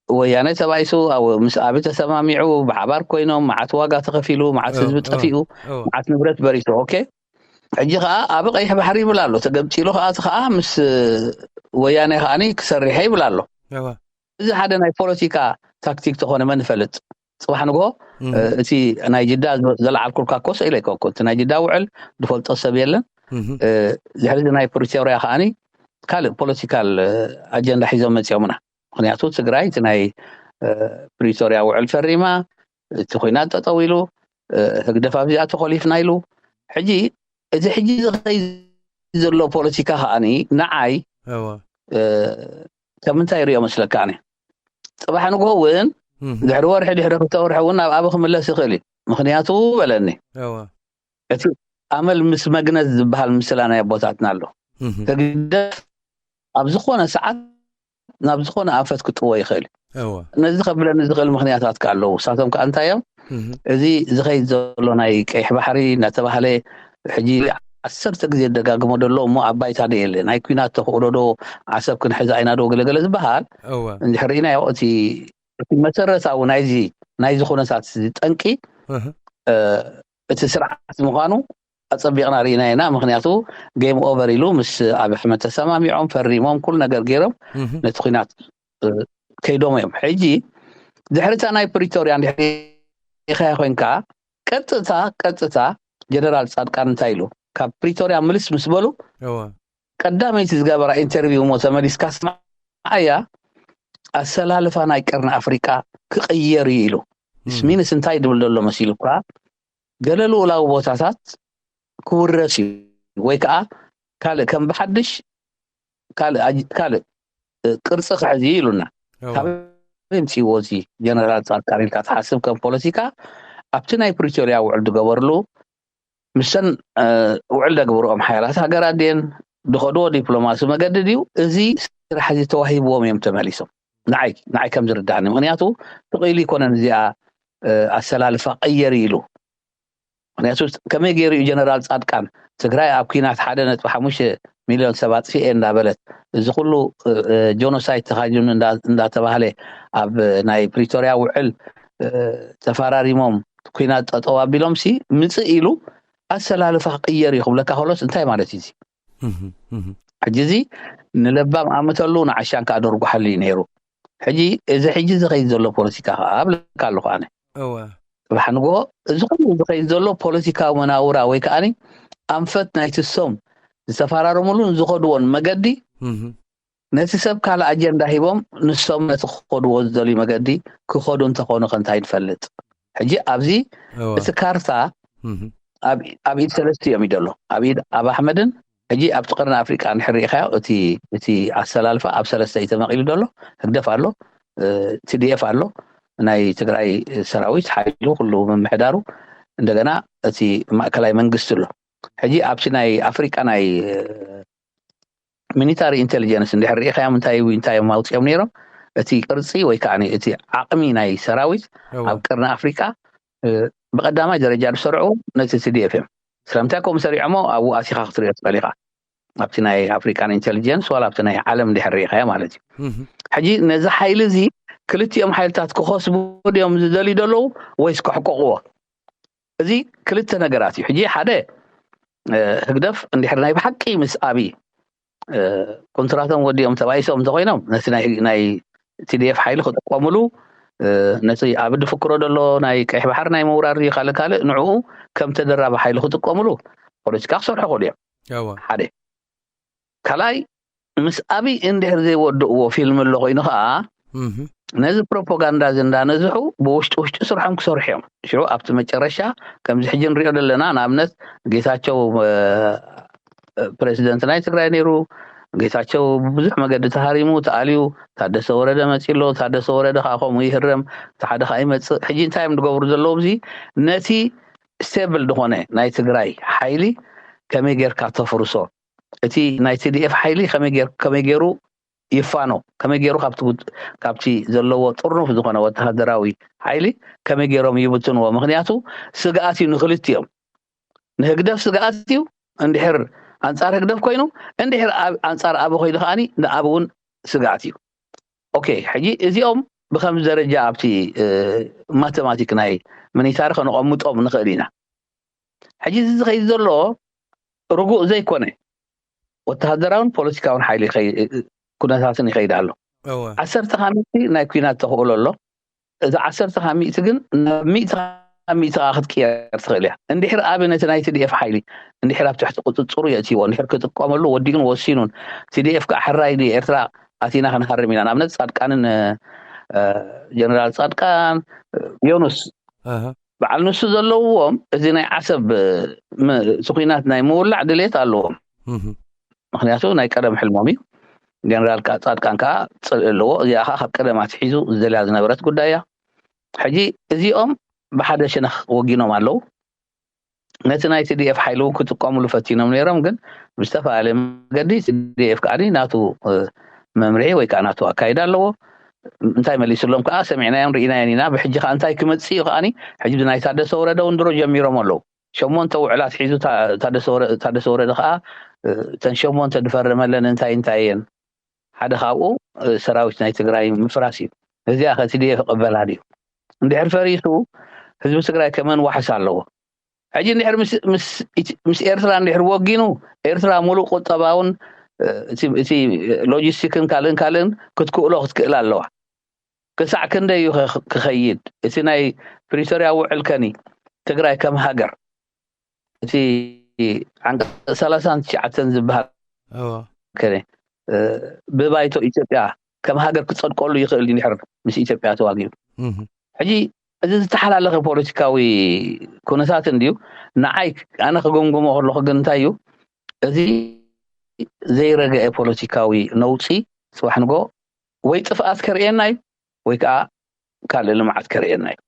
ወያነ ተባይሱ ኣብ ምስ ኣብይ ተሰማሚዑ ብሓባር ኮይኖም መዓት ዋጋ ተኸፊሉ፣ መዓት ህዝቢ ጠፊኡ፣ መዓት ንብረት በሪሱ። ኦኬ፣ ሕጂ ከዓ ኣብ ቀይሕ ባሕሪ ይብል ኣሎ። ተገምፂሉ ከዓ እቲ ከዓ ምስ ወያነ ከዓኒ ክሰርሐ ይብል ኣሎ። እዚ ሓደ ናይ ፖለቲካ ታክቲክ ተኾነ መን ይፈልጥ? ፅባሕ ንግሆ እቲ ናይ ጅዳ ዘለዓልኩልካ እኮ ስኢለ እኮ እቲ ናይ ጅዳ ውዕል ዝፈልጦ ሰብ የለን። ድሕሪ ናይ ፕሪቶርያ ከዓኒ ካልእ ፖለቲካል ኣጀንዳ ሒዞም መፂኦምና። ምክንያቱ ትግራይ እቲ ናይ ፕሪቶርያ ውዕል ፈሪማ፣ እቲ ኩናት ጠጠው ኢሉ፣ ህግደፍ ኣብዚኣ ተኮሊፍና ኢሉ። ሕጂ እቲ ሕጂ ዝኸይ ዘሎ ፖለቲካ ከዓኒ ንዓይ ከም እንታይ ይሪኦ መስለካ? ኣነ ፅባሕ ንግሆ እውን ድሕሪ ወርሒ ድሕሪ ክልተ ወርሒ እውን ናብ ኣብ ክምለስ ይኽእል እዩ። ምክንያቱ በለኒ እቲ ኣመል ምስ መግነዝ ዝበሃል ምስላ ናይ ኣቦታትና ኣሎ። ህግደፍ ኣብ ዝኾነ ሰዓት ናብ ዝኾነ ኣንፈት ክጥዎ ይኽእል እዩ። ነዚ ከብለኒ ዝኽእል ምክንያታት ከ ኣለዉ። እሳቶም ከ እንታይ እዮም? እዚ ዝኸይድ ዘሎ ናይ ቀይሕ ባሕሪ እናተባህለ ሕጂ ዓሰርተ ግዜ ደጋግሞ ደሎ እሞ ኣብ ባይታ ዶ የለ ናይ ኩናት ተኽእሎ ዶ ዓሰብ ክንሕዛ ኢና ዶ ገለገለ ዝበሃል እንድሕር ርኢናዮ እቲ እቲ መሰረታዊ ናይዚ ናይዚ ኩነታት እዚ ጠንቂ እቲ ስርዓት ምዃኑ ኣፀቢቕና ርኢና ኢና። ምክንያቱ ጌም ኦቨር ኢሉ ምስ ኣብ ኣሕመድ ተሰማሚዖም ፈሪሞም ኩሉ ነገር ገይሮም ነቲ ኩናት ከይዶም እዮም። ሕጂ ድሕሪታ ናይ ፕሪቶርያ እንድሕር ኢኸያ ኮይንካ ቀጥታ ቀጥታ ጀነራል ፃድቃን እንታይ ኢሉ ካብ ፕሪቶርያ ምልስ ምስ በሉ ቀዳመይቲ ዝገበራ ኢንተርቪው እሞ ተመሊስካ ስምዓያ ኣሰላልፋ ናይ ቀርኒ ኣፍሪቃ ክቕየር እዩ ኢሉ። ሚንስ እንታይ ድብል ዘሎ መሲሉ እኳ ገለ ልኡላዊ ቦታታት ክውረስ እዩ ወይ ከዓ ካልእ ከም ብሓድሽ ካልእ ቅርፂ ክሕዝ እዩ ኢሉና። ካበይ ምፅእዎ እዚ ጀነራል ፃድቃን ኢልካ ትሓስብ ከም ፖለቲካ ኣብቲ ናይ ፕሪቶርያ ውዕል ዝገበርሉ ምስተን ውዕል ደግብርኦም ሓያላት ሃገራት ድየን ዝኸድዎ ዲፕሎማሲ መገዲ ድዩ? እዚ ስራሕ እዚ ተዋሂብዎም እዮም ተመሊሶም። ንዓይ ንዓይ ከም ዝርዳእኒ ምክንያቱ ትኽኢሉ ይኮነን እዚኣ ኣሰላልፋ ቀየር ኢሉ። ምክንያቱ ከመይ ገይሩ እዩ ጀነራል ፃድቃን ትግራይ ኣብ ኩናት ሓደ ነጥቢ ሓሙሽተ ሚሊዮን ሰብ ኣጥፊኤ እንዳበለት እዚ ኩሉ ጆኖሳይድ ተኻይዱን እንዳተባህለ ኣብ ናይ ፕሪቶርያ ውዕል ተፈራሪሞም ኩናት ጠጠው ኣቢሎም ሲ ምፅእ ኢሉ ኣሰላልፋ ክቅየር እዩ ክብለካ ከሎስ እንታይ ማለት እዩ እዚ? ሕጂ እዚ ንለባም ኣምተሉ ንዓሻን ከዓ ደርጉሓሉ እዩ ነይሩ። ሕጂ እዚ ሕጂ ዝኸይድ ዘሎ ፖለቲካ ከዓ እብለካ ኣለኹ ኣነ። እወ። ፅባሕ ንግሆ እዚ ኩሉ ዝኸይድ ዘሎ ፖለቲካዊ መናውራ ወይ ከዓኒ ኣንፈት ናይቲ ሶም ዝተፈራረሙሉን ዝኸድዎን መገዲ ነቲ ሰብ ካልእ ኣጀንዳ ሂቦም ንሶም ነቲ ክኸድዎ ዝደልዩ መገዲ ክኸዱ እንተኾኑ ከ እንታይ ንፈልጥ? ሕጂ ኣብዚ እወ። እቲ ካርታ እህ። ኣብ ኣብ ኢድ ሰለስቲኦም እዩ ዘሎ። ኣብ ኢድ ኣብ ኣሕመድን ሕጂ ኣብቲ ቀርኒ ኣፍሪቃ እንድሕር ርኢኻዮ እቲ እቲ ኣሰላልፋ ኣብ ሰለስተ እዩ ተመቒሉ ዘሎ። ህግደፍ ኣሎ፣ እ፣ ቲ ዲ ኤፍ ኣሎ፣ ናይ ትግራይ ሰራዊት ሓይሉ ኩሉ ምምሕዳሩ፣ እንደገና እቲ ማእከላይ መንግስቲ ኣሎ። ሕጂ ኣብቲ ናይ ኣፍሪቃ ናይ ሚሊታሪ ኢንቴሊጀንስ እንድሕር ርኢኻዮም እንታይ እንታይ እዮም ኣውፂኦም ነይሮም፣ እቲ ቅርፂ ወይ ከዓ እቲ ዓቕሚ ናይ ሰራዊት እወ። ኣብ ቀርኒ ኣፍሪቃ፣ እ፣ ብቐዳማይ ደረጃ ዝሰርዑ ነቲ ቲ ዲ ኤፍ እዮም። ስለምንታይ ከምኡ ሰሪዖሞ ኣብኡ ኣቲኻ ክትሪኦ ትኽእል ኢኻ። ኣብቲ ናይ ኣፍሪካን ኢንቴሊጀንስ ዋላ ኣብቲ ናይ ዓለም እንድሕር ርኢኻዮ ማለት እዩ። እህ። ሕጂ ነዚ ሓይሊ እዚ ክልቲኦም ሓይልታት ክኸስቡ ድዮም ዝደልዩ ዘለዉ ወይስ ከሕቆቕዎ? እዚ ክልተ ነገራት እዩ። ሕጂ ሓደ፣ እ፣ ህግደፍ እንድሕር ናይ ብሓቂ ምስ ኣብይ፣ እ፣ ኮንትራቶም ወዲኦም ተባኢሶም እንተኮይኖም ነቲ ናይ ናይ ቲ ዲ ኤፍ ሓይሊ ክጥቀምሉ፣ እ፣ ነቲ ኣብ ድፍክሮ ዘሎ ናይ ቀይሕ ባሕር ናይ ምውራር ድዩ ካልእ ካልእ ንዕኡ ከም ተደራቢ ሓይሊ ክጥቀምሉ ፖለቲካ ክሰርሑ ክእሉ እዮም። እወ። ሓደ ካልኣይ ምስ ኣብይ እንድሕር ዘይወድእዎ ፊልም ኣሎ ኮይኑ ከዓ እህ። ነዚ ፕሮፓጋንዳ እዚ እንዳነዝሑ ብውሽጢ ውሽጢ ስርሖም ክሰርሑ እዮም። ሽዑ ኣብቲ መጨረሻ ከምዚ ሕጂ ንሪኦ ዘለና ንኣብነት ጌታቸው፣ እ፣ ፕሬዚደንት ናይ ትግራይ ነይሩ። ጌታቸው ብዙሕ መገዲ ተሃሪሙ ተኣልዩ፣ ታደሰ ወረደ መፂ ኣሎ። ታደሰ ወረደ ከዓ ከምኡ ይህረም፣ እቲ ሓደ ከዓ ይመፅእ። ሕጂ እንታይ እዮም ዝገብሩ ዘለዉ? እዚ ነቲ ስቴብል ዝኾነ ናይ ትግራይ ሓይሊ ከመይ ጌርካ ተፍርሶ፣ እቲ ናይ ቲ ዲ ኤፍ ሓይሊ ከመይ ጌር- ከመይ ገይሩ ይፋኖ፣ ከመይ ገይሩ ካብቲ ውድ- ካብቲ ዘለዎ ጥርኑፍ ዝኾነ ወተሃደራዊ ሓይሊ ከመይ ገይሮም ይብትንዎ? ምክንያቱ ስግኣት እዩ ንክልቲኦም። ንህግደፍ ስግኣት እዩ እንድሕር ኣንጻር ህግደፍ ኮይኑ፣ እንድሕር ኣብ- ኣንጻር ኣብ ኮይኑ ከዓኒ ንኣብ እውን ስግኣት እዩ። ኦኬ፣ ሕጂ እዚኦም ብከምዚ ደረጃ ኣብቲ፣ እ፣ ማተማቲክ ናይ ሚሊታሪ ከነቐምጦም ንኽእል ኢና። ሕጂ እዚ ዝኸይድ ዘሎ ርጉእ ዘይኮነ ወተሃደራውን ፖለቲካውን ሓይሊ ይኸይ- ኩነታትን ይኸይድ ኣሎ። እወ። ዓሰርተ ካብ ሚእቲ ናይ ኩናት ተኽእሎ ኣሎ። እዚ ዓሰርተ ካብ ሚእቲ ግን ናብ ሚእቲ ካብ ሚእቲ ከዓ ክትቅየር ትኽእል እያ። እንድሕር ኣብ ነቲ ናይ ቲ ዲ ኤፍ ሓይሊ እንድሕር ኣብ ትሕቲ ቁፅፅሩ የእትይዎ፣ እንድሕር ክጥቀመሉ ወዲኡን ወሲኑን፣ ቲ ዲ ኤፍ ከዓ ሕራይ ድዩ ኤርትራ ኣቲና ክንሃርም ኢና። ንኣብነት ጻድቃንን፣ እ፣ ጀነራል ጻድቃን፣ ዮኑስ ኣሃ። በዓል ንሱ ዘለውዎም እዚ ናይ ዓሰብ፣ እ፣ ም- እቲ ኩናት ናይ ምውላዕ ድሌት ኣለዎም። እህ። ምክንያቱ ናይ ቀደም ሕልሞም እዩ። ጀነራል ካ- ጻድቃን ከዓ ጽልኢ ኣለዎ። እዚኣ ከዓ ካብ ቀደም ኣትሒዙ ዝደልያ ዝነበረት ጉዳይ እያ። ሕጂ እዚኦም ብሓደ ሸነኽ ወጊኖም ኣለዉ። ነቲ ናይ ቲ ዲ ኤፍ ሓይሊ እውን ክጥቀምሉ ፈቲኖም ነይሮም፣ ግን ብዝተፈላለየ መገዲ ቲ ዲ ኤፍ ከዓ ናቱ፣ እ፣ መምርሒ ወይ ከዓ ናቱ ኣካይዳ ኣለዎ። እንታይ መሊስሎም ከዓ ሰሚዕናዮን ርኢናዮን ኢና። ብሕጂ ከዓ እንታይ ክመፅእ እዩ ከዓኒ፣ ሕጂ ናይ ታደሰ ወረደ እውን ድሮ ጀሚሮም ኣለዉ። ሸሞንተ ውዕላት ሒዙ ታ- ታደሰ ወረ- ታደሰ ወረደ ከዓ፣ እ፣ እተን ሸሞንተ ዝፈረመለን እንታይ እንታይ እየን? ሓደ ካብኡ፣ እ፣ ሰራዊት ናይ ትግራይ ምፍራስ እዩ። እዚኣ ከ ቲ ዲ ኤፍ ይቕበላ ድዩ? እንድሕር ፈሪሱ ህዝቢ ትግራይ ከመን ዋሕስ ኣለዎ? ሕጂ እንድሕር ምስ- ምስ ኢት- ምስ ኤርትራ እንድሕር ወጊኑ፣ ኤርትራ ሙሉእ ቁጠባውን፣ እ፣ እቲ እቲ ሎጂስቲክን ካልእን ካልእን ክትክእሎ ክትክእል ኣለዋ። ክሳዕ ክንደይ እዩ ኸ- ክኸይድ? እቲ ናይ ፕሪቶርያ ውዕል ከኒ ትግራይ ከም ሃገር፣ እቲ ዓንቀፅ ሰላሳን ትሽዓተን ዝበሃል እወ። ከነ፣ እ፣ ብባይቶ ኢትዮጵያ ከም ሃገር ክፀድቀሉ ይኽእል ድዩ እንድሕር ምስ ኢትዮጵያ ተዋጊኡ? እህ። ሕጂ እዚ ዝተሓላለኸ ፖለቲካዊ ኩነታት እንድዩ። ንዓይ ኣነ ክግምግሞ ከለኹ ግን እንታይ እዩ፣ እዚ ዘይረገአ ፖለቲካዊ ነውፂ ጽባሕ ንጎ ወይ ጥፍኣት ከርእየና እዩ ወይ ከዓ ካልእ ልምዓት ከርእየና እዩ።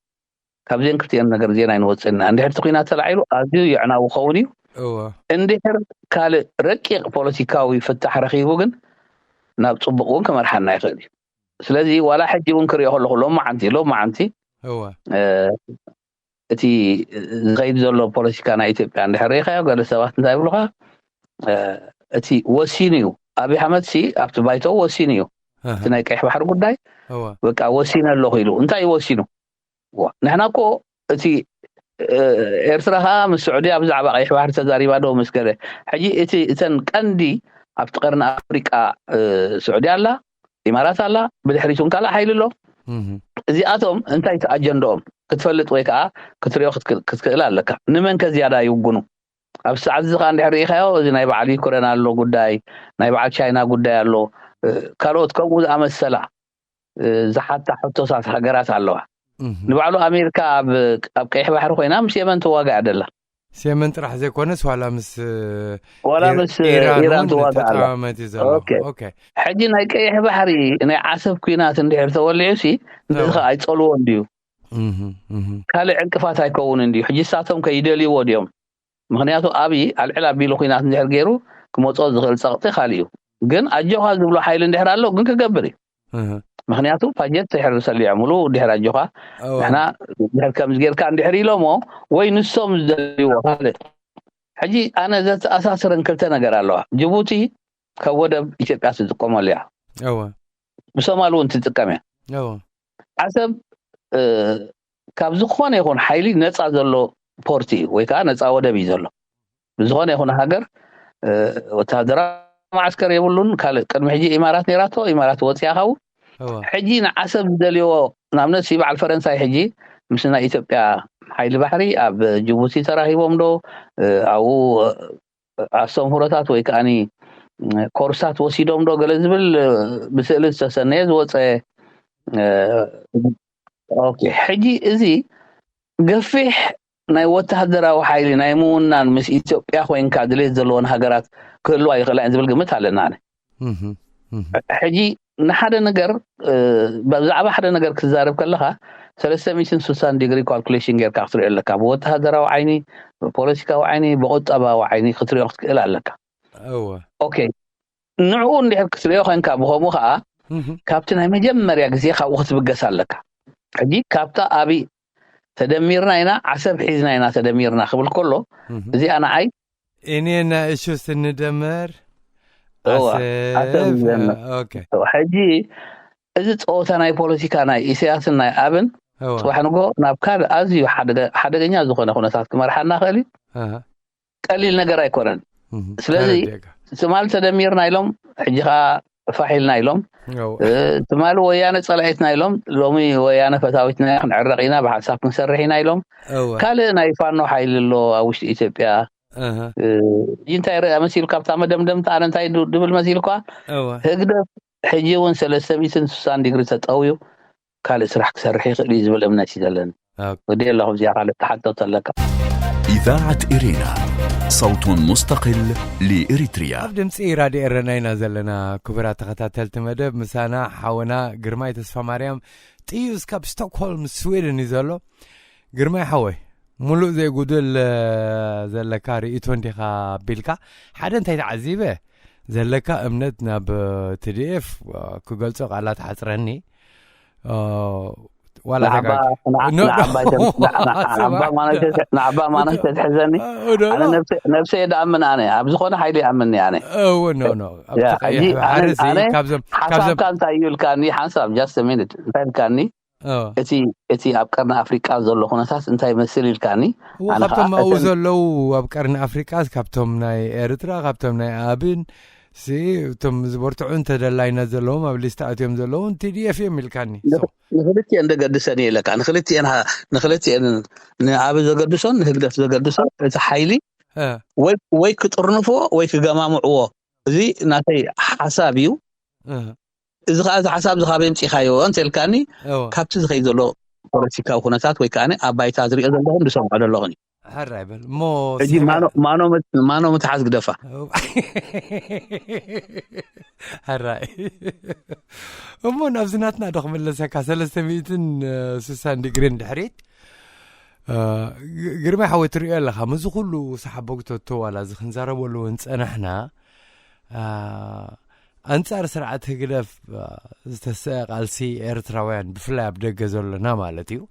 ካብዚአን ክልቲአን ነገር እዚአን ኣይንወፅእና። እንድሕር እቲ ኩናት ተላዒሉ ኣዝዩ የዕናዊ ክኸውን እዩ። እወ። እንድሕር ካልእ ረቂቕ ፖለቲካዊ ፍታሕ ረኺቡ ግን ናብ ፅቡቕ እውን ክመርሓና ይኽእል እዩ። ስለዚ ዋላ ሕጂ እውን ክሪኦ ከለኹ ሎማዓንቲ ሎማዓንቲ እወ። እ፣ እቲ ዝኸይድ ዘሎ ፖለቲካ ናይ ኢትዮጵያ እንድሕር ርኢኻዮ፣ ገለ ሰባት እንታይ ይብሉኻ፣ እ፣ እቲ ወሲኑ እዩ። ኣብይ ኣሕመድ ሲ ኣብቲ ባይቶ ወሲኑ እዩ። ኣሃ። እቲ ናይ ቀይሕ ባሕሪ ጉዳይ እወ። በቃ ወሲነ ኣለኹ ኢሉ። እንታይ እዩ ወሲኑ? ዋ፣ ንሕና እኮ እቲ፣ እ፣ ኤርትራ ኸዓ ምስ ስዑድያ ብዛዕባ ቀይሕ ባሕሪ ተዛሪባ ዶ ምስ ገለ። ሕጂ እቲ እተን ቀንዲ ኣብቲ ቀርኒ ኣፍሪቃ፣ እ፣ ስዑድያ ኣላ፣ ኢማራት ኣላ፣ ብድሕሪቱ እውን ካልእ ሓይሊ ኣሎ። እህ። እዚኣቶም እንታይ እቲ ኣጀንዳኦም ክትፈልጥ ወይ ከዓ ክትሪኦ ክትክእል- ክትክእል ኣለካ። ንመን ከ ዝያዳ ይውግኑ? ኣብ ሰዓት እዚ ከዓ እንድሕር ርኢኻዮ፣ እዚ ናይ በዓል ዩክሬን ኣሎ ጉዳይ፣ ናይ በዓል ቻይና ጉዳይ ኣሎ። ካልኦት ከምኡ ዝኣመሰላ ዝሓታ ሕቶታት ሃገራት ኣለዋ። ንባዕሉ ኣሜሪካ ኣብ ቀይሕ ባሕሪ ኮይና ምስ የመን ትዋጋዕ ደላ። ምስ የመን ጥራሕ ዘይኮነስ ዋላ ምስ ዋላ ምስ ኢራን ትዋጋዕ ኣላ። ሕጂ ናይ ቀይሕ ባሕሪ ናይ ዓሰብ ኩናት እንድሕር ተወሊዑ ሲ ንዚ ከ ኣይፀልዎ እንድዩ። ካልእ ዕንቅፋት ኣይከውን እንድዩ። ሕጂ ሳቶም ከይደልይዎ ድዮም? ምክንያቱ ኣብይ ኣልዕል ኣቢሉ ኩናት እንድሕር ገይሩ ክመፅኦ ዝኽእል ፀቕጢ ካልእ እዩ። ግን ኣጆኻ ዝብሎ ሓይሊ እንድሕር ኣሎ ግን ክገብር እዩ። ምክንያቱ ፓጀት ድሕር ሰሊዖምሉ ድሕር ኣጆኻ ንሕና ድሕር ከምዚ ጌርካ እንድሕር ኢሎሞ ወይ ንሶም ዝደልይዎ ካልእ። ሕጂ ኣነ ዘተኣሳስረን ክልተ ነገር ኣለዋ። ጅቡቲ ካብ ወደብ ኢትዮጵያ ትጥቀመሉ እያ። ብሶማል እውን ትጥቀም እያ። ዓሰብ ካብ ዝኾነ ይኹን ሓይሊ ነፃ ዘሎ ፖርት እዩ ወይ ከዓ ነፃ ወደብ እዩ ዘሎ። ብዝኾነ ይኹን ሃገር ወታደራዊ መዓስከር የብሉን። ካልእ ቅድሚ ሕጂ ኢማራት ነይራቶ፣ ኢማራት ወፂኣ ካብኡ። ሕጂ ንዓሰብ ዝደልይዎ ንኣብነት ሲ በዓል ፈረንሳይ ሕጂ ምስ ናይ ኢትዮጵያ ሓይሊ ባሕሪ ኣብ ጅቡቲ ተራሂቦም ዶ ኣብኡ ኣስተምህሮታት ወይ ከዓኒ ኮርሳት ወሲዶም ዶ ገለ ዝብል ብስእሊ ዝተሰነየ ዝወፀ። ኦኬ፣ ሕጂ እዚ ገፊሕ ናይ ወታደራዊ ሓይሊ ናይ ምውናን ምስ ኢትዮጵያ ኮይንካ ድሌት ዘለዎን ሃገራት ክህልዋ ይኽእላ እየን ዝብል ግምት ኣለና። ኣነ ሕጂ ንሓደ ነገር ብዛዕባ ሓደ ነገር ክዛረብ ከለኻ ሰለስተ ሚእትን ስሳን ዲግሪ ካልኩሌሽን ጌርካ ክትሪኦ ኣለካ። ብወተሃደራዊ ዓይኒ፣ ብፖለቲካዊ ዓይኒ፣ ብቁጠባዊ ዓይኒ ክትሪኦ ክትክእል ኣለካ። ኦኬ፣ ንዕኡ እንድሕር ክትሪኦ ኮንካ ብኸምኡ ከዓ ካብቲ ናይ መጀመርያ ግዜ ካብኡ ክትብገስ ኣለካ። ሕጂ ካብታ ኣብይ ተደሚርና ኢና፣ ዓሰብ ሒዝና ኢና ተደሚርና ክብል ከሎ እዚኣ ንዓይ እኔና እሹ ስንደመር እዋ፣ ዓሰብ ሒዝና። ሕጂ እዚ ፀወታ ናይ ፖለቲካ ናይ ኢሳያስን ናይ ኣብን ፅባሕ ንጎ ናብ ካልእ ኣዝዩ ሓደገ- ሓደገኛ ዝኾነ ኩነታት ክመርሓና ክእል እዩ። ቀሊል ነገር ኣይኮነን። ስለዚ ትማሊ ተደሚርና ኢሎም ሕጂ ከዓ ፋሕ ኢልና ኢሎም። ትማሊ ወያነ ፀላኢትና ኢሎም ሎሚ ወያነ ፈታዊትና ክንዕረቕ ኢና፣ ብሓንሳብ ክንሰርሕ ኢና ኢሎም። ካልእ ናይ ፋኖ ሓይሊ ኣሎ ኣብ ውሽጢ ኢትዮጵያ። እንታይ ርእ መሲሉ ካብታ መደምደምታ ኣነ እንታይ ድብል መሲልኳ ህግደፍ ሕጂ እውን ሰለስተ ሚእትን ስሳን ዲግሪ ተጠውዩ ካልእ ስራሕ ክሰርሕ ይኽእል እዩ ዝብል እምነት እዩ ዘለኒ። ወዲ ኣለኹ እዚኣ ካልእ ተሓተት ኣለካ። إذاعة إرينا، صوت مستقل لإريتريا. ኣብ ድምፂ ራድዮ ኤረና ኢና ዘለና። ክቡራት ተኸታተልቲ መደብ ምሳና ሓወና ግርማይ ተስፋ ማርያም ጥዩስ ካብ ስቶክሆልም ስዊድን እዩ ዘሎ። ግርማይ ሓወይ፣ ሙሉእ ዘይጉድል ዘለካ ርእይቶ እንዲኻ ኣቢልካ ሓደ እንታይ ተዓዚበ ዘለካ እምነት ናብ ቲዲኤፍ ክገልጾ ቃላት ሓፅረኒ። ዋላ ንዓባ ተጋግ- ንዓ- ኖ- ንዓባ ይተ- ንዓ- ንዓ- ንዓባ ማኖት የተ- ንዓባ ማኖት ተትሕዘኒ ኣነ ነብሰ- ነብሰ የድኣምን ኣነ ኣብ ዝኾነ ሓይሊ ይኣምንኒ ኣነ እወ ኖ ኖ ኣብ ያ፣ ተቀይሕ ሕጂ ኣነ- ባሕሪ እዚ ኣነ ካብዞም ካብዞም ሓሳብካ እንታይ እዩ ኢልካኒ ሓንሳብ just a minute እንታይ ኢልካኒ እወ እቲ እቲ ኣብ ቀርኒ ኣፍሪቃ ዘሎ ኩነታት እንታይ ይመስል ኢልካኒ እወ ኣነ ካብቶም ከዓ ኣብኡ እተን- ዘለዉ ኣብ ቀርኒ ኣፍሪቃ ካብቶም ናይ ኤርትራ ካብቶም ናይ ኣብን ሲ እቶም ዝበርትዑ እንተደላይነት ዘለዎም ኣብ ሊስታ ኣትዮም ዘለዉ ቲዲኤፍ እዮም ኢልካኒ ንኽ- ንኽልቲኤን ዘገድሰን እዩ ኢለካ ንኽልቲኤን ሃ- ንኽልቲኤን ንኣብ ዘገድሶን ንህግደፍ ዘገድሶን እቲ ሓይሊ እ፣ ወይ ወይ ክጥርንፍዎ ወይ ክገማምዕዎ እዚ ናተይ ሓሳብ እዩ እ፣ እዚ ከዓ እዚ ሓሳብ እዚ ካበይ ምፂኻዮ እንተልካኒ እዎ። ካብቲ ዝኸይ ዘሎ ፖለቲካዊ ኩነታት ወይ ከዓ ኣብ ባይታ ዝሪኦ ዘለኹን ዝሰምዖ ዘለኹን እዩ ሕራይ በል እሞ ሕጂ ማኖ- ማኖ ምት- ማኖ ምትሓዝ ግደፋ ሕራይ እሞ ናብዚ ናትና ዶ ክምለሰካ ሰለስተ ሚእትን ስሳን ዲግሪን ድሕሪት እ፣ ግ- ግርማይ ሓወይ ትሪኦ ኣለኻ ምስዚ ኩሉ ሰሓቦግቶ ተዋላ እዚ ክንዛረበሉ እውን ፀናሕና እ፣ ኣንፃር ስርዓት ህግደፍ እ፣ ዝተሰአ ቃልሲ ኤርትራውያን ብፍላይ ኣብ ደገ ዘሎና ማለት እዩ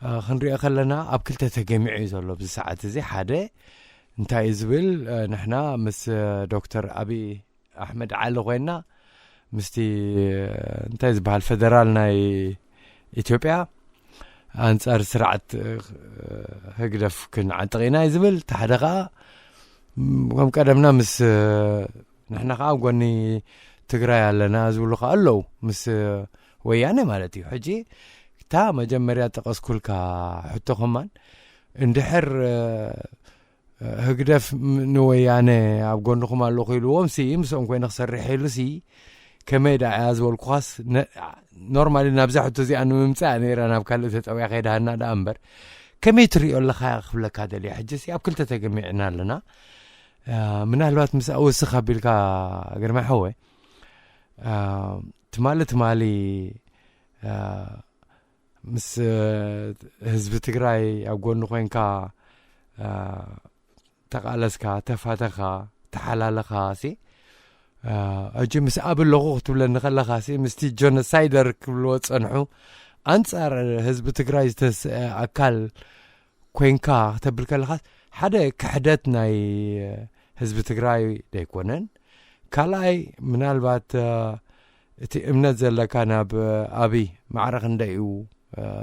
እ፣ ክንሪኦ ከለና ኣብ ክልተ ተገሚዑ እዩ ዘሎ ኣብዚ ሰዓት እዚ ሓደ እንታይ እዩ ዝብል እ፣ ንሕና ምስ እ፣ ዶክተር ኣብይ ኣሕመድ ዓሊ ኮይና ምስቲ እ፣ እንታይ ዝበሃል ፈደራል ናይ ኢትዮጵያ ኣንፃር ስርዓት እ፣ ህግደፍ ክንዓጥቕ ኢና እዩ ዝብል እቲ ሓደ ከዓ ም፣ ከም ቀደምና ምስ እ፣ ንሕና ከዓ ኣብ ጎኒ ትግራይ ኣለና ዝብሉ ከዓ ኣለዉ ምስ እ፣ ወያነ ማለት እዩ ሕጂ እታ መጀመርያ ጠቀስኩልካ ሕቶ ከማን እንድሕር እ፣ ህግደፍ ም- ንወያነ ኣብ ጎንኹም ኣለኹ ኢልዎም ሲ ምስኦም ኮይነ ክሰርሕ ኢሉ ሲ ከመይ ደኣ እያ ዝበልኩኻስ፣ ኖርማሊ ናብዛ ሕቶ እዚኣ ንምምፃእ ነይራ ናብ ካልእ ተጠውያ ከይድሃና ደኣ እምበር፣ ከመይ ትሪኦ ኣለኻ ክብለካ ደልየ። ሕጂ ኣብ ክልተ ተገሚዕና ኣለና። ምናልባት ምስ ኣወስኽ ኣቢልካ ግርማ ሓወ፣ ትማሊ ትማሊ ምስ ህዝቢ ትግራይ ኣብ ጎኒ ኮይንካ ተቓለስካ፣ ተፋተኻ፣ ተሓላለኻ ሲ፣ ሕጂ ምስ ኣብ ኣለኹ ክትብለኒ ከለኻ ሲ፣ ምስቲ ጀኖሳይደር ክብልዎ ጸንሑ ኣንጻር ህዝቢ ትግራይ ዝተስአ ኣካል ኮይንካ ክተብል ከለኻ፣ ሓደ ክሕደት ናይ ህዝቢ ትግራይ ደይኮነን፣ ካልኣይ ምናልባት እቲ እምነት ዘለካ ናብ ኣብይ ማዕረ ክንደይ እዩ?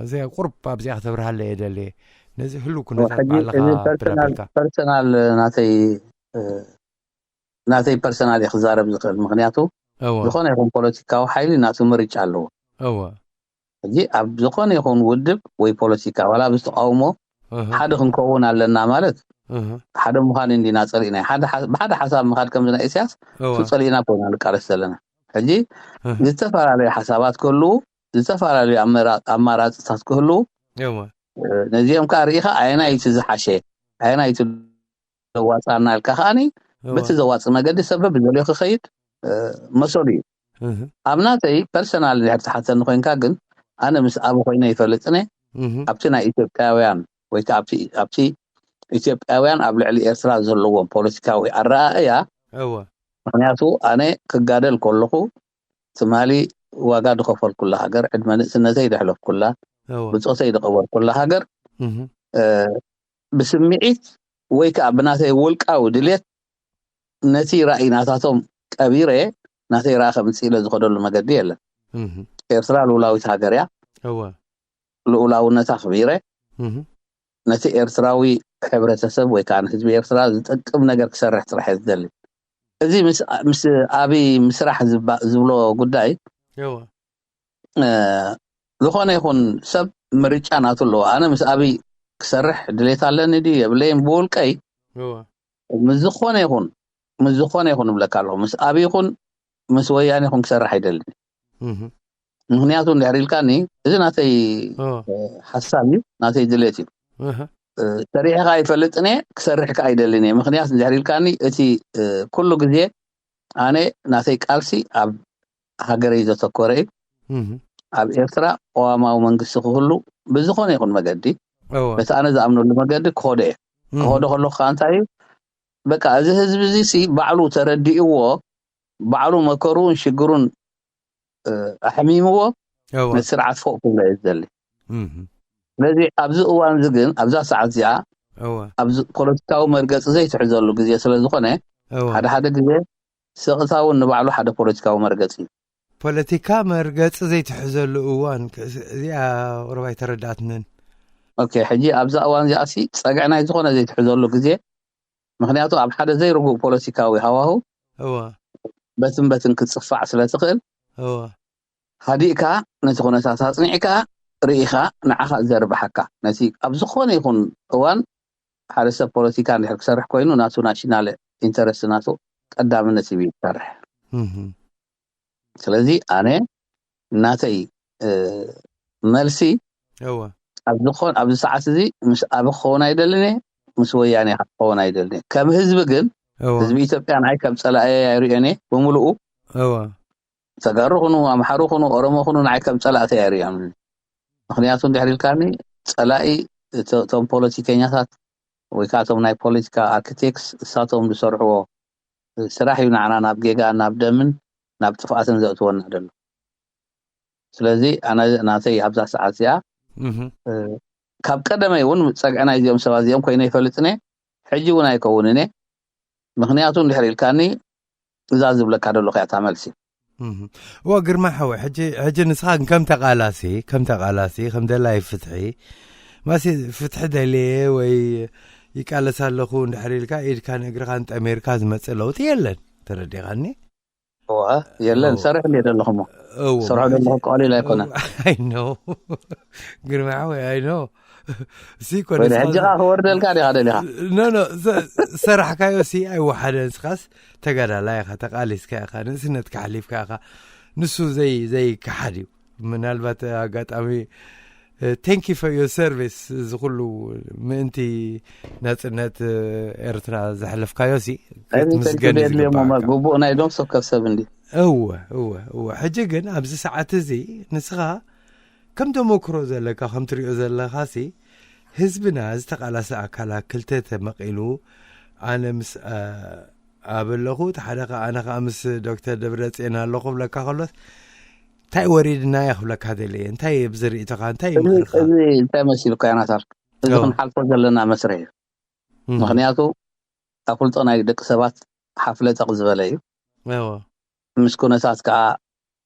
እዚ ቁርብ ኣብዚኣ ክተብርሃለ እየ ደልየ። ነዚ ህሉ ኩነታት ባዕልኻ ተዳቢልካ። ፐርሰናል ናተይ ናተይ ፐርሰናል እየ ክዛረብ ዝኽእል። ምክንያቱ ዝኾነ ይኹን ፖለቲካዊ ሓይሊ ናቱ ምርጫ ኣለዎ። ሕጂ ኣብ ዝኾነ ይኹን ውድብ ወይ ፖለቲካ ዋላ ኣብዚ ተቃውሞ ሓደ ክንከውን ኣለና ማለት ሓደ ምዃን እንዲና ጸሊእና። ብሓደ ሓሳብ ምኻድ ከምዚ ናይ ኢሳያስ ጸሊእና ኮይና ንቃለስ ዘለና። ሕጂ ዝተፈላለዩ ሓሳባት ክህልዉ፣ ዝተፈላለዩ ኣማራፅታት ክህልዉ፣ ነዚኦም ከዓ ርኢኻ ኣየናይ እቲ ዝሓሸ ኣየናይ እቲ ዘዋፅኣና ኢልካ ከዓኒ በቲ ዘዋፅእ መገዲ ሰብ ብዘልዮ ክኸይድ መሰሉ እዩ። ኣብ ናተይ ፐርሰናል እንድሕር ትሓተኒ ኮይንካ ግን ኣነ ምስ ኣብ ኮይነ ይፈልጥነ ኣብቲ ናይ ኢትዮጵያውያን ወይ ከዓ ኣብቲ ኢትዮጵያውያን ኣብ ልዕሊ ኤርትራ ዘለዎም ፖለቲካዊ ኣረኣእያ። ምክንያቱ ኣነ ክጋደል ከለኹ ትማሊ ዋጋ ዝኸፈልኩላ ሃገር፣ ዕድመ ንእስነተይ ዘሕለፍኩላ፣ ብፆተይ ዝቐበርኩላ ሃገር ብስምዒት ወይ ከዓ ብናተይ ውልቃዊ ድሌት ነቲ ራእይ ናታቶም ቀቢረ ናተይ ራእይ ከምፅእ ኢለ ዝኸደሉ መገዲ የለን። ኤርትራ ልኡላዊት ሃገር እያ። ልኡላውነታ ኣኽቢረ ነቲ ኤርትራዊ ሕብረተሰብ ወይ ከዓ ንህዝቢ ኤርትራ ዝጠቅም ነገር ክሰርሕ ጥራሕ እየ ዝደሊ። እዚ ምስ ኣብይ ምስራሕ ዝብሎ ጉዳይ ዝኾነ ይኹን ሰብ ምርጫ ናቱ ኣለዎ። ኣነ ምስ ኣብይ ክሰርሕ ድሌት ኣለኒ ድዩ የብለይን ብውልቀይ ምስ ዝኾነ ይኹን ምስ ዝኾነ ይኹን እብለካ ኣለኹ፣ ምስ ኣብይ ይኹን ምስ ወያነ ይኹን ክሰርሕ ኣይደልን። ምክንያቱ እንድሕር ኢልካኒ እዚ ናተይ ሓሳብ እዩ፣ ናተይ ድሌት እዩ። ሰሪሕካ ኣይፈልጥን እየ፣ ክሰርሕካ ኣይደልን እየ። ምክንያት እንድሕር ኢልካኒ እቲ ኩሉ ግዜ ኣነ ናተይ ቃልሲ ኣብ ሃገረይ ዘተኮረ እዩ። ኣብ ኤርትራ ቅዋማዊ መንግስቲ ክህሉ ብዝኾነ ይኹን መገዲ በቲ ኣነ ዝኣምነሉ መገዲ ክኸዶ እየ። ክኸዶ ከለኹ ከዓ እንታይ እዩ በቃ እዚ ህዝቢ እዚ ሲ ባዕሉ ተረዲእዎ ባዕሉ መከሩን ሽግሩን ኣሕሚምዎ ነቲ ስርዓት ፎቅ ክብሎ እየ ዝደሊ። ስለዚ ኣብዚ እዋን እዚ ግን ኣብዛ ሰዓት እዚኣ ኣብዚ ፖለቲካዊ መርገፂ ዘይትሕዘሉ ግዜ ስለዝኾነ ሓደ ሓደ ግዜ ስቕታ እውን ንባዕሉ ሓደ ፖለቲካዊ መርገፂ እዩ። ፖለቲካ መርገፂ ዘይትሕዘሉ እዋን እዚኣ ቁሩብ ኣይተረዳእትንን። ኦኬ፣ ሕጂ ኣብዛ እዋን እዚኣ ሲ ፀግዒ ናይ ዝኾነ ዘይትሕዘሉ ግዜ፣ ምክንያቱ ኣብ ሓደ ዘይርጉእ ፖለቲካዊ ሃዋሁ በትን በትን ክትፅፋዕ ስለትኽእል ሃዲእካ ነቲ ኩነታት ኣፅኒዕካ ርኢኻ ንዓኻ ዘርብሓካ ነቲ ኣብ ዝኾነ ይኹን እዋን ሓደ ሰብ ፖለቲካ እንድሕር ክሰርሕ ኮይኑ ናቱ ናሽናል ኢንተረስት ናቱ ቀዳምነት ሂቡ ይሰርሕ። ስለዚ ኣነ ናተይ መልሲ ኣብዚ ሰዓት እዚ ምስ ኣብ ክኸውን ኣይደልን እየ፣ ምስ ወያኔ ክኸውን ኣይደልን እየ። ከም ህዝቢ ግን ህዝቢ ኢትዮጵያ ንዓይ ከም ፀላእየ ኣይሪኦን እየ ብምልኡ። ተጋሩ ኩኑ፣ ኣምሓሩ ኩኑ፣ ኦሮሞ ኩኑ ንዓይ ከም ፀላእቲ ኣይሪኦን። ምክንያቱ እንድሕር ኢልካኒ ፀላኢ እቶም ፖለቲከኛታት ወይ ከዓ እቶም ናይ ፖለቲካ ኣርኪቴክትስ እሳቶም ዝሰርሕዎ ስራሕ እዩ ንዓና ናብ ጌጋ ናብ ደምን ናብ ጥፍኣትን ዘእትወና ዘሎ። ስለዚ ኣነ ናተይ ኣብዛ ሰዓት እዚኣ ካብ ቀደመይ እውን ፀግዒ ናይ እዚኦም ሰባት እዚኦም ኮይነ ይፈልጥን እየ፣ ሕጂ እውን ኣይከውንን እየ። ምክንያቱ እንድሕር ኢልካኒ እዛ ዝብለካ ዘለኹ እያ እታ መልሲ። እዋ ግርማ ሓወይ፣ ሕጂ ንስኻ ከም ተቓላሲ ከም ተቓላሲ ከም ደላይ ፍትሒ ማሲ ፍትሒ ደልየ ወይ ይቃለስ ኣለኹ እንድሕር ኢልካ ኢድካን እግርኻን ጠሚርካ ዝመፅእ ለውጢ የለን። ተረዲኻኒ? እዋ የለን። ሰርሕ እንደ ዘለኹ እሞ ሰርሖ ዘለኹ ቀሊል ኣይኮነን። ኣይኖ ግርማ ሓወይ ኣይኖ እዚ ኮነ ሕጂ ካ ክወርደልካ ዲኻ ደሊኻ ኖ ኖ ሰራሕካዮ ሲ ኣይወሓደ። ንስኻስ ተጋዳላይ ኢኻ፣ ተቃሊስካ ኢኻ፣ ንእስነትካ ሓሊፍካ ኢኻ። ንሱ ዘይ ዘይከሓድ እዩ። ምናልባት ኣጋጣሚ thank you for your service፣ እዚ ኩሉ ምእንቲ ናጽነት ኤርትራ ዘሕለፍካዮ ሲ ክትምስገን እዩ ዝግባኣካ። ግቡእ ናይ ዶም ሰከፍ ሰብ እንዲ እወ እወ እወ። ሕጂ ግን ኣብዚ ሰዓት እዚ ንስኻ ከም ተመክሮ ዘለካ ከም ትሪኦ ዘለካ ሲ ህዝብና ዝተቃላሰ ኣካላት ክልተ ተመቂሉ ኣነ ምስ ኣበለኹ እቲ ሓደ ከ ኣነ ከዓ ምስ ዶክተር ደብረፅዮን ኣለኹ ብለካ ከሎስ እንታይ ወሪድና እየ ክብለካ ደለ እየ። እንታይ ብዝርእቶካ እንታይ ምክርካ? እዚ እንታይ መሲልካ ያናታር እዚ ክንሓልፎ ዘለና መስርሕ እዩ። ምክንያቱ ኣፍልጦ ናይ ደቂ ሰባት ሓፍለጠቕ ዝበለ እዩ። ምስ ኩነታት ከዓ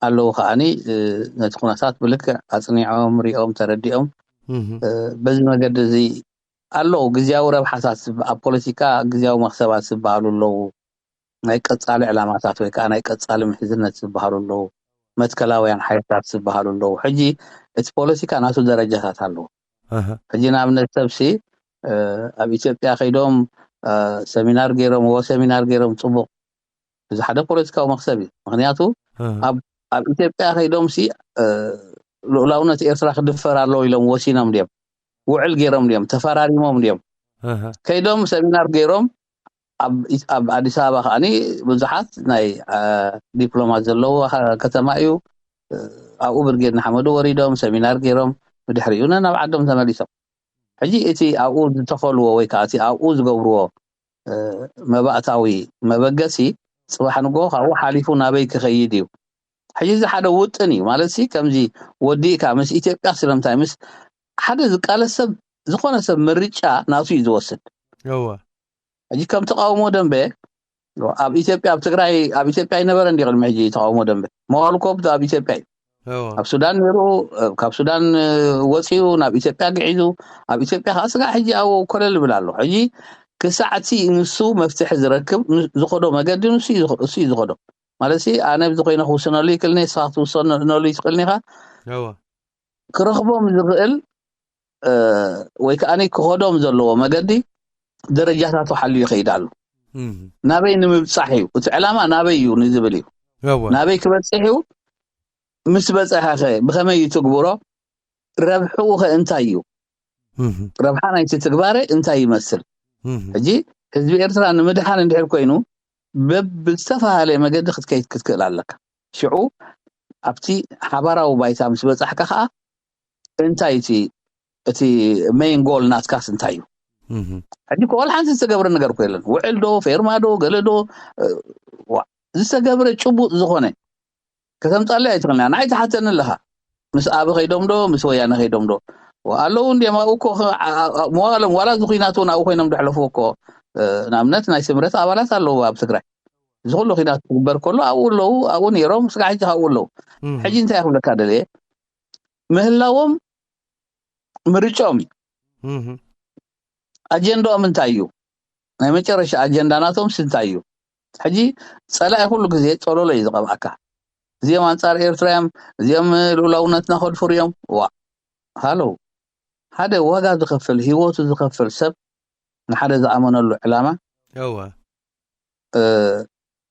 ኣለዉ ከዓኒ ነቲ ኩነታት ብልክዕ ኣፅኒዖም ሪኦም ተረዲኦም በዚ መገዲ እዚ ኣለዉ። ግዜያዊ ረብሓታት ኣብ ፖለቲካ ግዜያዊ መክሰባት ዝበሃሉ ኣለዉ። ናይ ቀፃሊ ዕላማታት ወይ ከዓ ናይ ቀፃሊ ምሕዝነት ዝበሃሉ ኣለዉ። መትከላውያን ሓይልታት ዝበሃሉ ኣለዉ። ሕጂ እቲ ፖለቲካ ናቱ ደረጃታት ኣለዎ። ሕጂ ንኣብነት ሰብሲ ኣብ ኢትዮጵያ ከይዶም ሰሚናር ገይሮም ወ ሰሚናር ገይሮም ፅቡቅ እዚ ሓደ ፖለቲካዊ መክሰብ እዩ። ምክንያቱ ኣብ ኢትዮጵያ ከይዶም ሲ ልኡላውነት ኤርትራ ክድፈር ኣለዎ ኢሎም ወሲኖም ድዮም ውዕል ገይሮም ድዮም ተፈራሪሞም ድዮም ከይዶም ሰሚናር ገይሮም ኣብ ኣዲስ ኣበባ ከዓኒ ብዙሓት ናይ ዲፕሎማት ዘለዎ ከተማ እዩ። ኣብኡ ብርጌድ ንሓመዱ ወሪዶም ሰሚናር ገይሮም ብድሕሪኡ ናብ ዓዶም ተመሊሶም። ሕጂ እቲ ኣብኡ ዝተኸልዎ ወይ ከዓ እቲ ኣብኡ ዝገብርዎ መባእታዊ መበገሲ ፅባሕ ንጎ ካብኡ ሓሊፉ ናበይ ክኸይድ እዩ። ሕጂ እዚ ሓደ ውጥን እዩ ማለት ሲ ከምዚ ወዲእካ ምስ ኢትዮጵያ ስለምንታይ ምስ ሓደ ዝቃለስ ሰብ ዝኾነ ሰብ ምርጫ ናቱ እዩ ዝወስድ። ሕጂ ከም ተቃውሞ ደንበ ኣብ ኢትዮጵያ ኣብ ትግራይ ኣብ ኢትዮጵያ ይነበረ እንዲ ቅድሚ ሕጂ ተቃውሞ ደንበ መዋሉ ኮብ ኣብ ኢትዮጵያ እዩ። ኣብ ሱዳን ነይሩ ካብ ሱዳን ወፂኡ ናብ ኢትዮጵያ ግዒዙ ኣብ ኢትዮጵያ ከዓ ስጋዕ ሕጂ ኣብኡ ኮለል ይብል ኣሎ። ሕጂ ክሳዕቲ ንሱ መፍትሒ ዝረክብ ዝኸዶ መገዲ ንሱ እዩ ዝኸዶ ማለት ኣነ ብዚ ኮይነ ክውስነሉ ይክእልኒ ስኻ ክትውሰነሉ ይትክእልኒ ኢኻ። ክረኽቦም ዝኽእል ወይ ከዓ ክኸዶም ዘለዎ መገዲ ደረጃታቱ ሓልዩ ይኸይድ ኣሎ። ናበይ ንምብፃሕ እዩ እቲ ዕላማ ናበይ እዩ ንዝብል እዩ። ናበይ ክበፅሕ እዩ ምስ በፀሐኸ ብኸመይ እዩ ትግብሮ? ረብሕኡ ኸ እንታይ እዩ? ረብሓ ናይቲ ትግባረ እንታይ ይመስል? ሕጂ ህዝቢ ኤርትራ ንምድሓን እንድሕር ኮይኑ ብዝተፈላለየ መገዲ ክትከይድ ክትክእል ኣለካ። ሽዑ ኣብቲ ሓባራዊ ባይታ ምስ በፃሕካ ከዓ እንታይ እቲ እቲ ሜይን ጎል ናትካስ እንታይ እዩ? ሕጂ ኮል ሓንቲ ዝተገብረ ነገር ኮ የለን። ውዕል ዶ ፌርማ ዶ ገለ ዶ ዝተገብረ ጭቡጥ ዝኾነ ከተምፃለይ ኣይትኽእልና። ንዓይ ትሓተኒ ኣለኻ ምስ ኣብ ከይዶም ዶ ምስ ወያነ ከይዶም ዶ ኣለዉ እንዲም ኣብኡ እኮ መዋሎም ዋላ ዝኩናት እውን ኣብኡ ኮይኖም ደሕለፉ እኮ ንኣብነት ናይ ስምረት ኣባላት ኣለዉ ኣብ ትግራይ እዚ ኩሉ ኩናት ክግበር ከሎ ኣብኡ ኣለዉ ኣብኡ ነይሮም ስጋ ሕጂ ካብኡ ኣለዉ ሕጂ እንታይ ክብለካ ደልየ ምህላዎም ምርጫኦም እዩ ኣጀንዳኦም እንታይ እዩ ናይ መጨረሻ ኣጀንዳ ናቶም እንታይ እዩ ሕጂ ፀላኢ ኩሉ ግዜ ፀሎሎ እዩ ዝቐብኣካ እዚኦም ኣንፃር ኤርትራ እዮም እዚኦም ልኡላውነትና ከድፍሩ እዮም ዋ ሃለው ሓደ ዋጋ ዝኸፍል ህይወቱ ዝኸፍል ሰብ ንሓደ ዝኣመነሉ ዕላማ እወ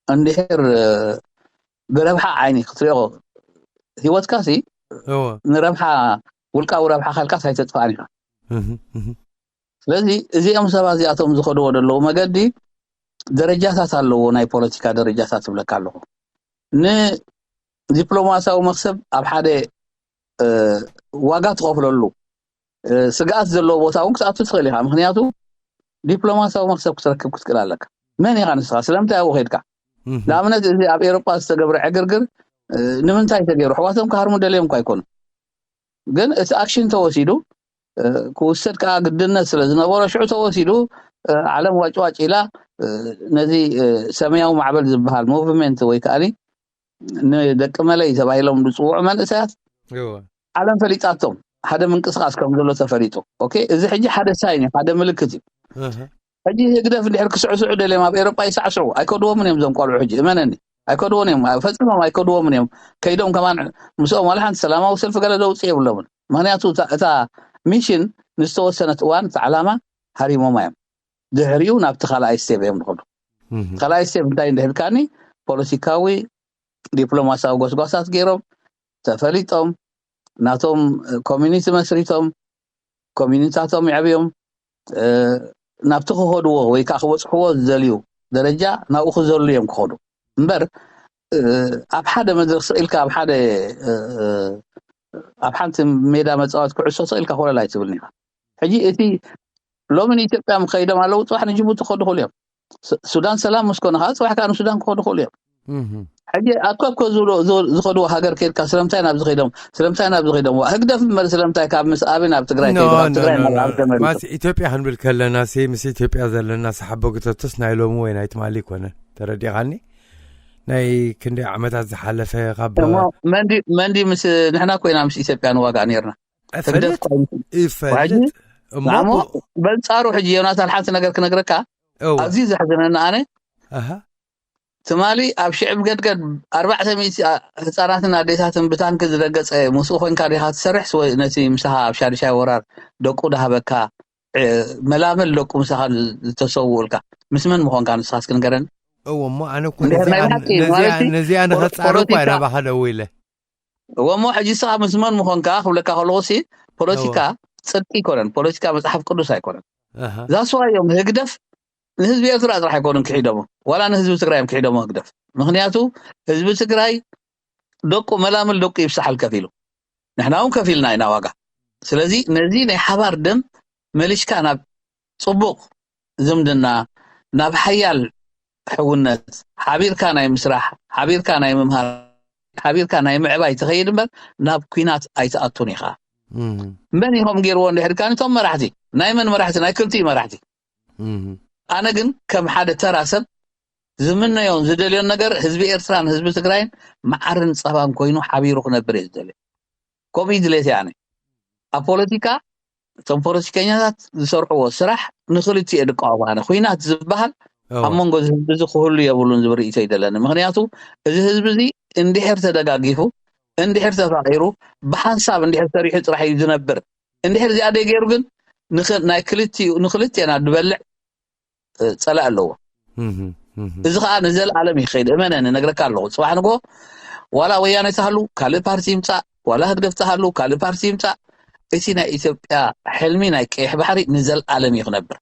እንድሕር ብረብሓ ዓይኒ ክትሪኦ ህይወትካ ሲ እወ ንረብሓ ውልቃዊ ረብሓ ከልካስ ኣይተጥፋእን ኢኻ እህ፣ እህ። ስለዚ እዚኦም ሰባት እዚኣቶም ዝኸድዎ ዘለዉ መገዲ ደረጃታት ኣለዎ ናይ ፖለቲካ ደረጃታት ትብለካ ኣለኹ ንዲፕሎማሲያዊ መክሰብ ኣብ ሓደ ዋጋ ትኸፍለሉ ስግኣት ዘለዎ ቦታ እውን ክትኣቱ ትኽእል ኢኻ ምክንያቱ ዲፕሎማሲያዊ መክሰብ ክትረክብ ክትክእል ኣለካ መን ኢኻ ንስኻ ስለምንታይ ኣብኡ ከድካ ንኣብነት እዚ ኣብ ኤሮጳ ዝተገብረ ዕግርግር ንምንታይ ተገይሩ ኣሕዋቶም ክሃርሙ ደልዮም እኳ ኣይኮኑ ግን እቲ ኣክሽን ተወሲዱ ክውሰድ ከዓ ግድነት ስለ ዝነበሮ ሽዑ ተወሲዱ ዓለም ዋጭዋጭ ኢላ ነዚ ሰማያዊ ማዕበል ዝበሃል ሞቭመንት ወይ ከዓ ንደቂ መለይ ተባሂሎም ዝፅውዑ መንእሰያት ዓለም ፈሊጣቶም ሓደ ምንቅስቃስ ከም ዘሎ ተፈሊጡ ኦኬ እዚ ሕጂ ሓደ ሳይን እዩ ሓደ ምልክት እዩ ሕጂ ህግደፍ እንድሕር ክስዕስዑ ደልዮም ኣብ ኤሮጳ ይሳዕስዑ ኣይከድዎምን እዮም ዞም ቆልዑ ሕጂ እመነኒ ኣይከድዎን እዮም ፈፂሞም ኣይከድዎምን እዮም ከይዶም ከማን ምስኦም ዋላ ሓንቲ ሰላማዊ ሰልፊ ገለ ዘውፅእ የብሎምን ምክንያቱ እታ ሚሽን ንዝተወሰነት እዋን እቲ ዓላማ ሃሪሞማ እዮም። ድሕሪኡ ናብቲ ካልኣይ ስቴፕ እዮም ዝኸዱ። ካልኣይ ስቴፕ እንታይ እንድሕልካኒ፣ ፖለቲካዊ ዲፕሎማሲያዊ ጎስጓሳት ገይሮም፣ ተፈሊጦም፣ ናቶም ኮሚኒቲ መስሪቶም፣ ኮሚኒታቶም ይዕብዮም፣ ናብቲ ክኸድዎ ወይ ከዓ ክበፅሕዎ ዝደልዩ ደረጃ ናብኡ ክዘሉ እዮም ክኸዱ እምበር፣ ኣብ ሓደ መድረክ ስቕ ኢልካ ኣብ ሓደ ኣብ ሓንቲ ሜዳ መፃወት ክዕሶ ስቕ ኢልካ ኮለል ኣይትብልን ኢኻ። ሕጂ እቲ ሎሚ ንኢትዮጵያ ከይዶም ኣለዉ፣ ፅባሕ ንጅቡቲ ክኸዱ ክእሉ እዮም። ሱዳን ሰላም ምስ ኮነ ከዓ ፅባሕ ከዓ ንሱዳን ክኸዱ ክእሉ እዮም። ሕጂ ኣኮብኮ ዝኸድዎ ሃገር ከይድካ ስለምንታይ ናብዚ ከይዶም ስለምንታይ ናብዚ ከይዶም ህግደፍ እምበር ስለምንታይ ካብ ምስ ኣብን ኣብ ትግራይ ከይዶም ኣብ ትግራይ ናብ ኣብ ዘመሪቶም ኢትዮጵያ ክንብል ከለና ሲ ምስ ኢትዮጵያ ዘለና ሰሓቦ ግተቱስ ናይ ሎሚ ወይ ናይ ትማሊ ይኮነን። ተረዲኻኒ? ናይ ክንደይ ዓመታት ዝሓለፈ ካብ መንዲ ምስ ንሕና ኮይና ምስ ኢትዮጵያ ንዋጋእ ነርና። ህግደፍ ይፈልጥ እሞ በንፃሩ ሕጂ ዮናታን ሓንቲ ነገር ክነግረካ፣ ኣዝዩ ዘሕዝነና ኣነ ትማሊ ኣብ ሽዕብ ገድገድ ኣርባዕተ ሚእቲ ህፃናትን ኣዴታትን ብታንኪ ዝደገፀ ምስኡ ኮንካ ዲኻ ትሰርሕ? ነቲ ምሳኻ ኣብ ሻድሻይ ወራር ደቁ ዳሃበካ መላመል ደቁ ምሳኻ ዝተሰውኡልካ ምስ መን ምኾንካ ንስኻስ ክንገረን? እዎ እሞ ኣነ እኮ ነዚኣ ንኸፃሪ እኳ ናባኻ ደው ኢለ እዎ እሞ ሕጂ ስኻ ምስ መን ምኾንካ ክብለካ ከለኹ ሲ ፖለቲካ ፅድቂ ኣይኮነን። ፖለቲካ መፅሓፍ ቅዱስ ኣይኮነን። ዛስዋ እዮም ህግደፍ ንህዝቢ ኤርትራ ጥራሕ ኣይኮኑን ክሒዶሞ፣ ዋላ ንህዝቢ ትግራይ እዮም ክሒዶሞ ህግደፍ። ምክንያቱ ህዝቢ ትግራይ ደቁ መላምል ደቁ ይብሳሓል ከፊሉ፣ ንሕና እውን ከፊልና ኢና ዋጋ። ስለዚ ነዚ ናይ ሓባር ደም መሊሽካ ናብ ፅቡቕ ዝምድና፣ ናብ ሓያል ሕውነት፣ ሓቢርካ ናይ ምስራሕ፣ ሓቢርካ ናይ ምምሃር፣ ሓቢርካ ናይ ምዕባይ ትኸይድ እምበር ናብ ኲናት ኣይትኣቱን ኢኻ። መን ኢኹም ገይርዎ እንድሕር ኢልካ፣ ነቶም መራሕቲ። ናይ መን መራሕቲ? ናይ ክልቲኡ መራሕቲ። ኣነ ግን ከም ሓደ ተራ ሰብ ዝምነዮን ዝደልዮን ነገር ህዝቢ ኤርትራን ህዝቢ ትግራይን መዓርን ፀባን ኮይኑ ሓቢሩ ክነብር እየ ዝደልዮ። ከምኡ እዩ ድሌት ኣነ። ኣብ ፖለቲካ እቶም ፖለቲከኛታት ዝሰርሕዎ ስራሕ ንክልቲኡ ድቃወም ኣነ። ኲናት ዝበሃል ኣብ መንጎ እዚ ህዝቢ እዚ ክህሉ የብሉን ዝብል ርእይቶ ይደለኒ። ምክንያቱ እዚ ህዝቢ እዚ እንድሕር ተደጋጊፉ፣ እንድሕር ተፋቂሩ፣ ብሓንሳብ እንድሕር ሰሪሑ ጥራሕ እዩ ዝነብር። እንድሕር እዚኣ ደይገይሩ ግን ንክ- ናይ ክልቲኡ ንክልቴና ዝበልዕ እ፣ ፀላእ ኣለዎ። እዚ ከዓ ንዘለኣለም ይኸይድ። እመነኒ፣ እነግረካ ኣለኹ። ፅባሕ ንጎ ዋላ ወያነ ተሃሉ ካልእ ፓርቲ ይምፃእ፣ ዋላ ህግደፍ ተሃሉ ካልእ ፓርቲ ይምፃእ፣ እቲ ናይ ኢትዮጵያ ሕልሚ ናይ ቀይሕ ባሕሪ ንዘለኣለም እዩ ክነብር።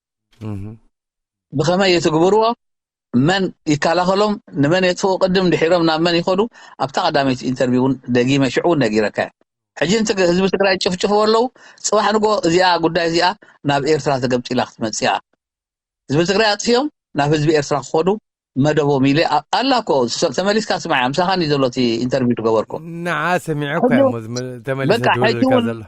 ብኸመይ የትግብርዎ? መን ይከላኸሎም? ንመን የጥፍኡ? ቅድም ድሒሮም ናብ መን ይኸዱ? ኣብታ ቀዳመይቲ ኢንተርቪው እውን ደጊመ ሽዑ እውን ነጊረካ እየ። ሕጂ ህዝቢ ትግራይ ጭፍጭፍዎ ኣለዉ። ፅባሕ ንጎ እዚኣ ጉዳይ እዚኣ ናብ ኤርትራ ተገምጢላ ክትመፅእ እያ። ህዝቢ ትግራይ ኣጥፍዮም ናብ ህዝቢ ኤርትራ ክኸዱ መደቦም ኢለ ኣላ እኮ። ተመሊስካ ስማዕ፣ ምሳኻን እዩ ዘሎ እቲ ኢንተርቪው ዝገበርኩ። ንዓ ሰሚዐ እኮ እሞ ተመሊሰ ዝብልልካ ዘሎ።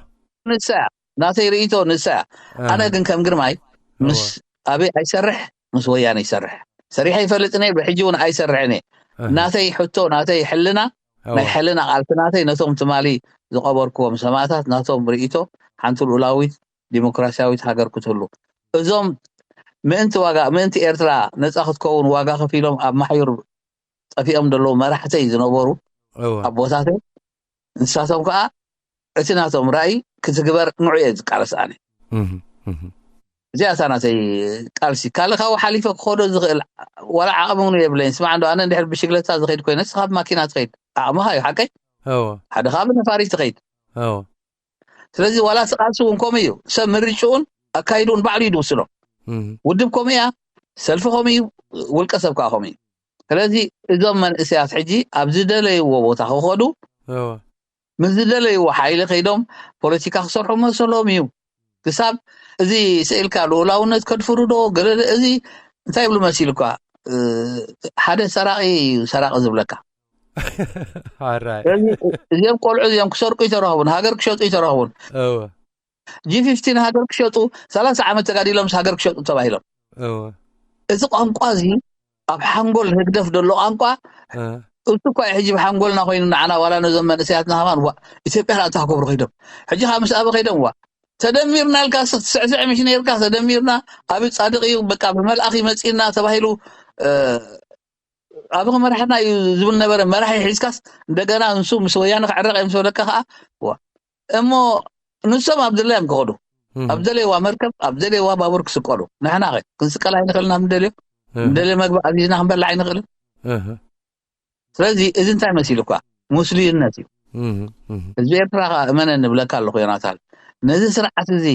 ንሳ እያ ናተይ ርእይቶ፣ ንሳ እያ። ኣነ ግን ከም ግርማይ ምስ ኣበይ ኣይሰርሕ፣ ምስ ወያነ ይሰርሕ። ሰሪሐ ይፈልጥን እየ፣ ብሕጂ እውን ኣይሰርሕን እየ። ናተይ ሕቶ፣ ናተይ ሕልና፣ ናይ ሕልና ቃልሲ ናተይ ነቶም ትማሊ ዝቐበርክዎም ሰማእታት ናቶም ርእይቶ ሓንቲ ልኡላዊት ዲሞክራሲያዊት ሃገር ክትህሉ፣ እዞም ምእንቲ ዋጋ ምእንቲ ኤርትራ ነፃ ክትከውን ዋጋ ከፊሎም ኣብ ማሕዩር ጠፊኦም ዘለዉ መራሕተይ ዝነበሩ ኣቦታተይ፣ ንሳቶም ከዓ እቲ ናቶም ራእይ ክትግበር ንዑ እየ ዝቃለስ ኣነ። እዚኣ እታ ናተይ ቃልሲ። ካልእ ካብኡ ሓሊፈ ክኸዶ ዝኽእል ዋላ ዓቕሚ እውን የብለይን። ስማዕ እንዶ ኣነ እንድሕር ብሽግለታ ዝኸይድ ኮይነ፣ ንስኻ ብማኪና ትኸይድ፣ ዓቕምኻ እዩ፣ ሓቀይ? ሓደ ከዓ ብነፋሪት ትኸይድ። ስለዚ ዋላ እቲ ቃልሲ እውን ከምኡ እዩ። ሰብ ምርጭኡን ኣካይድኡን ባዕሉ እዩ ዝውስኖ። ውድብ ከምኡ እያ፣ ሰልፊ ከምኡ እዩ፣ ውልቀ ሰብ ከዓ ከምኡ እዩ። ስለዚ እዞም መንእሰያት ሕጂ ኣብ ዝደለይዎ ቦታ ክኸዱ ምስ ዝደለይዎ ሓይሊ ከይዶም ፖለቲካ ክሰርሑ መሰሎም እዩ። ክሳብ እዚ ስኢልካ ልኡላውነት ከድፍሩ ዶ ገለ እዚ እንታይ ይብሉ መሲሉ እኳ ሓደ ሰራቂ እዩ ሰራቂ ዝብለካ። እዚኦም ቆልዑ እዚኦም ክሰርቁ ይተረኽቡን ሃገር ክሸጡ ይተረኽቡን። ጂ ፊፍቲን ሃገር ክሸጡ ሰላሳ ዓመት ተጋዲሎም ሃገር ክሸጡ ተባሂሎም። እዚ ቋንቋ እዚ ኣብ ሓንጎል ህግደፍ ዘሎ ቋንቋ እሱ እኳ ሕጂ ብሓንጎልና ኮይኑ ንዓና ዋላ ነዞም መንእሰያትና ከማን ዋ ኢትዮጵያ ላ ተክብሩ ከይዶም ሕጂ ካብ ምስ ኣበ ከይዶም ዋ ተደሚርና ኢልካ ስዕስዕ ምሽ ነርካ ተደሚርና ኣብ ጻድቅ እዩ በቃ ብመልኣኽ ይመጽእና ተባሂሉ ኣብ መራሕና እዩ ዝብል ነበረ። መራሒ ሒዝካስ እንደገና ንሱ ምስ ወያነ ክዕረቕ እዮም ዝበለካ ከዓ እሞ ንሶም ኣብ ድላዮም ክኸዱ ኣብ ደለይዋ መርከብ ኣብ ደለይዋ ባቡር ክስቀሉ፣ ንሕና ኸ ክንስቀል ኣይንኽእልን? ኣብ ንደልዮ ንደልዮ መግቢ ኣዚዝና ክንበልዕ ኣይንኽእልን? ስለዚ እዚ እንታይ መሲሉ እኳ ሙስሉይነት እዩ። ህዝቢ ኤርትራ ከዓ እመነ ንብለካ ኣለኹ ዮናታን፣ ነዚ ስርዓት እዚ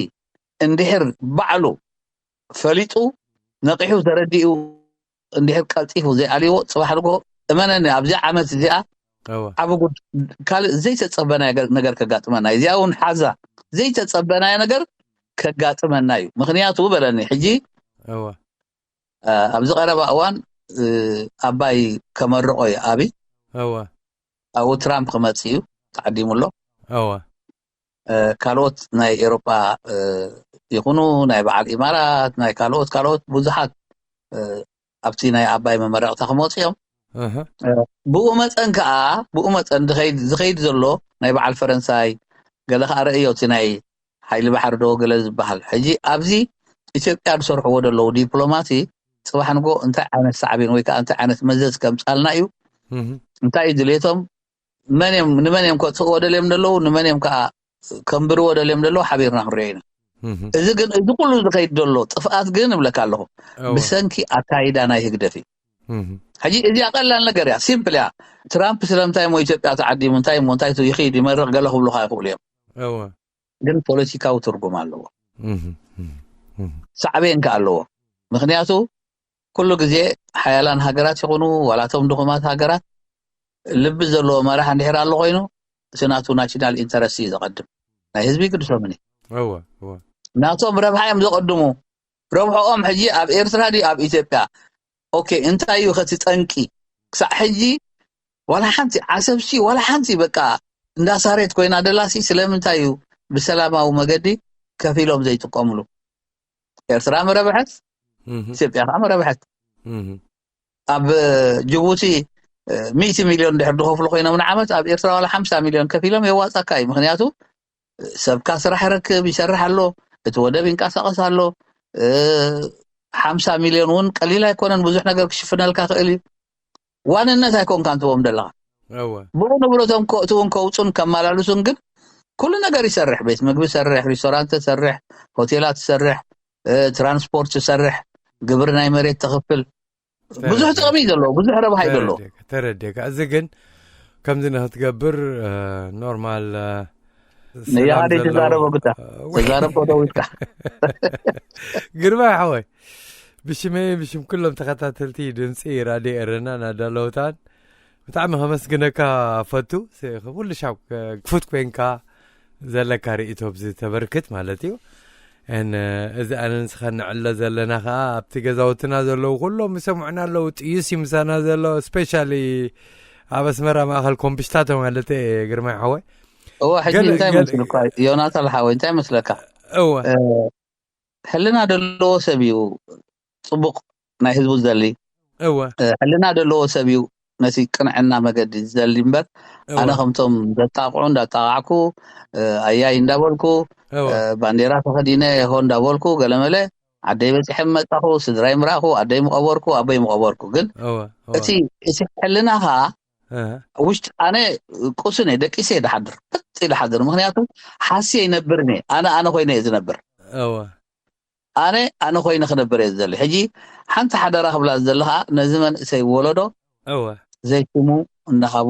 እንድሕር ባዕሉ ፈሊጡ ነቂሑ ተረዲኡ እንድሕር ቀልጢፉ ዘይኣልዎ፣ ፅባሕ ንጎ እመነኒ ኣብዚኣ ዓመት እዚኣ ዓቢ ጉድ ካልእ ዘይተፀበናዮ ነገር ከጋጥመና እዩ። እዚኣ እውን ሓዛ ዘይተፀበናዮ ነገር ከጋጥመና እዩ። ምክንያቱ በለኒ ሕጂ ኣብዚ ቀረባ እዋን ኣባይ ከመርቆ እዩ። ኣቢ ኣብኡ ትራምፕ ክመፅ እዩ፣ ተዓዲሙ ኣሎ። ካልኦት ናይ ኤሮጳ ይኹኑ ናይ በዓል ኢማራት ናይ ካልኦት ካልኦት ብዙሓት ኣብቲ ናይ ኣባይ መመረቕታ ክመፁ እዮም። ብኡ መፀን ከዓ ብኡ መፀን ዝኸይድ ዘሎ ናይ በዓል ፈረንሳይ ገለ ከዓ ረእዮ እቲ ናይ ሓይሊ ባሕሪ ዶ ገለ ዝበሃል። ሕጂ ኣብዚ ኢትዮጵያ ዝሰርሕዎ ዘለዉ ዲፕሎማሲ ፅባሕ ንጎ እንታይ ዓይነት ሳዕቤን ወይ ከዓ እንታይ ዓይነት መዘዝ ከምፃልና እዩ። እንታይ እዩ ድሌቶም? መን እዮም ንመን እዮም ከጥፍእዎ ደልዮም ዘለዉ፣ ንመን እዮም ከዓ ከንብርዎ ደልዮም ዘለዉ ሓቢርና ክንሪኦ ኢና። እዚ ግን እዚ ኩሉ ዝኸይድ ዘሎ ጥፍኣት ግን እብለካ ኣለኹ ብሰንኪ ኣካይዳ ናይ ህግደፍ እዩ። ሕጂ እዚኣ ቀላል ነገር እያ፣ ሲምፕል እያ። ትራምፕ ስለምንታይ እሞ ኢትዮጵያ ተዓዲሙ እንታይ እሞ እንታይ ይኸይድ ይመርቕ ገለ ክብሉካ ይኽእሉ እዮም። ግን ፖለቲካዊ ትርጉም ኣለዎ፣ ሳዕቤን ከ ኣለዎ። ምክንያቱ ኩሉ ግዜ ሓያላን ሃገራት ይኹኑ ዋላቶም ድኹማት ሃገራት ልቢ ዘለዎ መራሕ እንድሕር ኣሎ ኮይኑ እቲ ናቱ ናሽናል ኢንተረስት እዩ ዘቐድም። ናይ ህዝቢ ግድሶምን እዩ። ናቶም ረብሓ እዮም ዘቐድሙ። ረብሖኦም ሕጂ ኣብ ኤርትራ ድዩ ኣብ ኢትዮጵያ? ኦኬ፣ እንታይ እዩ ከቲ ጠንቂ? ክሳዕ ሕጂ ዋላ ሓንቲ ዓሰብሲ ዋላ ሓንቲ በቃ እንዳሳሬት ኮይና ደላሲ ስለምንታይ እዩ ብሰላማዊ መገዲ ከፊሎም ዘይጥቀምሉ? ኤርትራ ምረብሐት፣ ኢትዮጵያ ከዓ ምረብሐት። ኣብ ጅቡቲ ሚእቲ ሚልዮን ድሕር ዝኸፍሉ ኮይኖም ንዓመት ኣብ ኤርትራ ዋላ ሓምሳ ሚልዮን ከፊሎም የዋፃካ እዩ። ምክንያቱ ሰብካ ስራሕ ይረክብ፣ ይሰርሕ ኣሎ፣ እቲ ወደብ ይንቀሳቀስ ኣሎ። ሓምሳ ሚልዮን እውን ቀሊል ኣይኮነን፣ ብዙሕ ነገር ክሽፍነልካ ክእል እዩ። ዋንነት ኣይኮንካ እንትቦም ደለካ ብኡ ንብረቶም ከእትውን ከውፁን ከመላልሱን ግን ኩሉ ነገር ይሰርሕ። ቤት ምግቢ ይሰርሕ፣ ሪስቶራንት ይሰርሕ፣ ሆቴላት ይሰርሕ፣ ትራንስፖርት ይሰርሕ፣ ግብሪ ናይ መሬት ተኽፍል። ብዙሕ ጥቕሚ እዩ ዘለዎ፣ ብዙሕ ረብሓ እዩ ዘለዎ። ተረዲካ። እዚ ግን ከምዚ ንክትገብር ኖርማል ንያሃደ ተዛረቦ ግዳ ተዛረብ ከደው ኢልካ ግርማ ሓወይ ብሽመይ ብሽም ኩሎም ተኸታተልቲ ድምፂ ራድዮ ኤረና ናዳለውታን ብጣዕሚ ከመስግነካ ፈቱ። ኩሉ ሻብ ክፉት ኮይንካ ዘለካ ርእቶ ብዚ ተበርክት ማለት እዩ። ን እዚ ኣነ ንስኻ ንዕለ ዘለና ከዓ ኣብቲ ገዛውትና ዘለዉ ኩሎም ይሰምዑና ኣለዉ። ጥዩስ ይምሳና ዘሎ ስፔሻሊ ኣብ ኣስመራ ማእኸል ኮምፒሽታቶ ማለት ግርማይ ሓወይ እወ ሕጂ ገለ- እንታይ ገለ- መስልኳ ዮናታን ሓወይ እንታይ መስለካ እወ ሕልና ዘለዎ ሰብ እዩ ጽቡቕ ናይ ህዝቡ ዝደሊ እወ ሕልና ዘለዎ ሰብ እዩ ነቲ ቅንዕና መገዲ ዝደሊ እምበር ኣነ ከምቶም ዘጣቕዑ እንዳጣቃዕኩ ኣያይ እንዳበልኩ ባንዴራ ተኸዲነ ሆ እንዳበልኩ ገለመለ ዓደይ በፂሐ መጣኹ ስድራይ ምራእኹ ኣደይ ምቐበርኩ ኣቦይ ምቐበርኩ ግን እቲ እቲ ሕልናኻ ውሽጢ ኣነ ቁሱን እየ ደቂሰ እየ ድሓድር በጥ ኢለ ሓድር ምክንያቱ ሓስየ ይነብርን እየ ኣነ ኣነ ኮይነ እየ ዝነብር ኣነ ኣነ ኮይነ ክነብር እየ ዝደሊ ሕጂ ሓንቲ ሓደራ ክብላ ዝደሊ ከዓ ነዚ መንእሰይ ወለዶ ዘይሽሙ እናሃቡ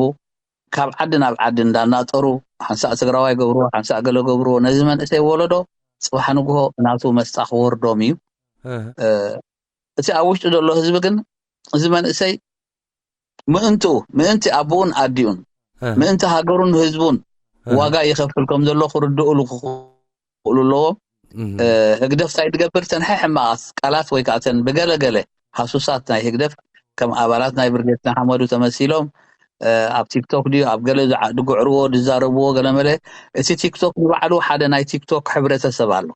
ካብ ዓዲ ናብ ዓዲ እንዳናጠሩ ሓንሳእ ትግራዋይ ገብርዎ ሓንሳእ ገለ ገብርዎ ነዚ መንእሰይ ወለዶ ፅባሕ ንግሆ ናቱ መስጣ ክወርዶም እዩ እቲ ኣብ ውሽጢ ዘሎ ህዝቢ ግን እዚ መንእሰይ ምእንትኡ ምእንቲ ኣቦኡን ኣዲኡን ምእንቲ ሃገሩን ህዝቡን ዋጋ ይኸፍል ከም ዘሎ ክርድእሉ ክኽእሉ ኣለዎም ህግደፍ እንታይ ትገብር ተን ሕማቓት ቃላት ወይ ከዓ ተን ብገለገለ ሃሱሳት ናይ ህግደፍ ከም ኣባላት ናይ ብርጌድ ንሓመዱ ተመሲሎም ኣብ ቲክቶክ ድዩ ኣብ ገለ ድጉዕርዎ ድዛረብዎ ገለመለ እቲ ቲክቶክ ንባዕሉ ሓደ ናይ ቲክቶክ ሕብረተሰብ ኣሎ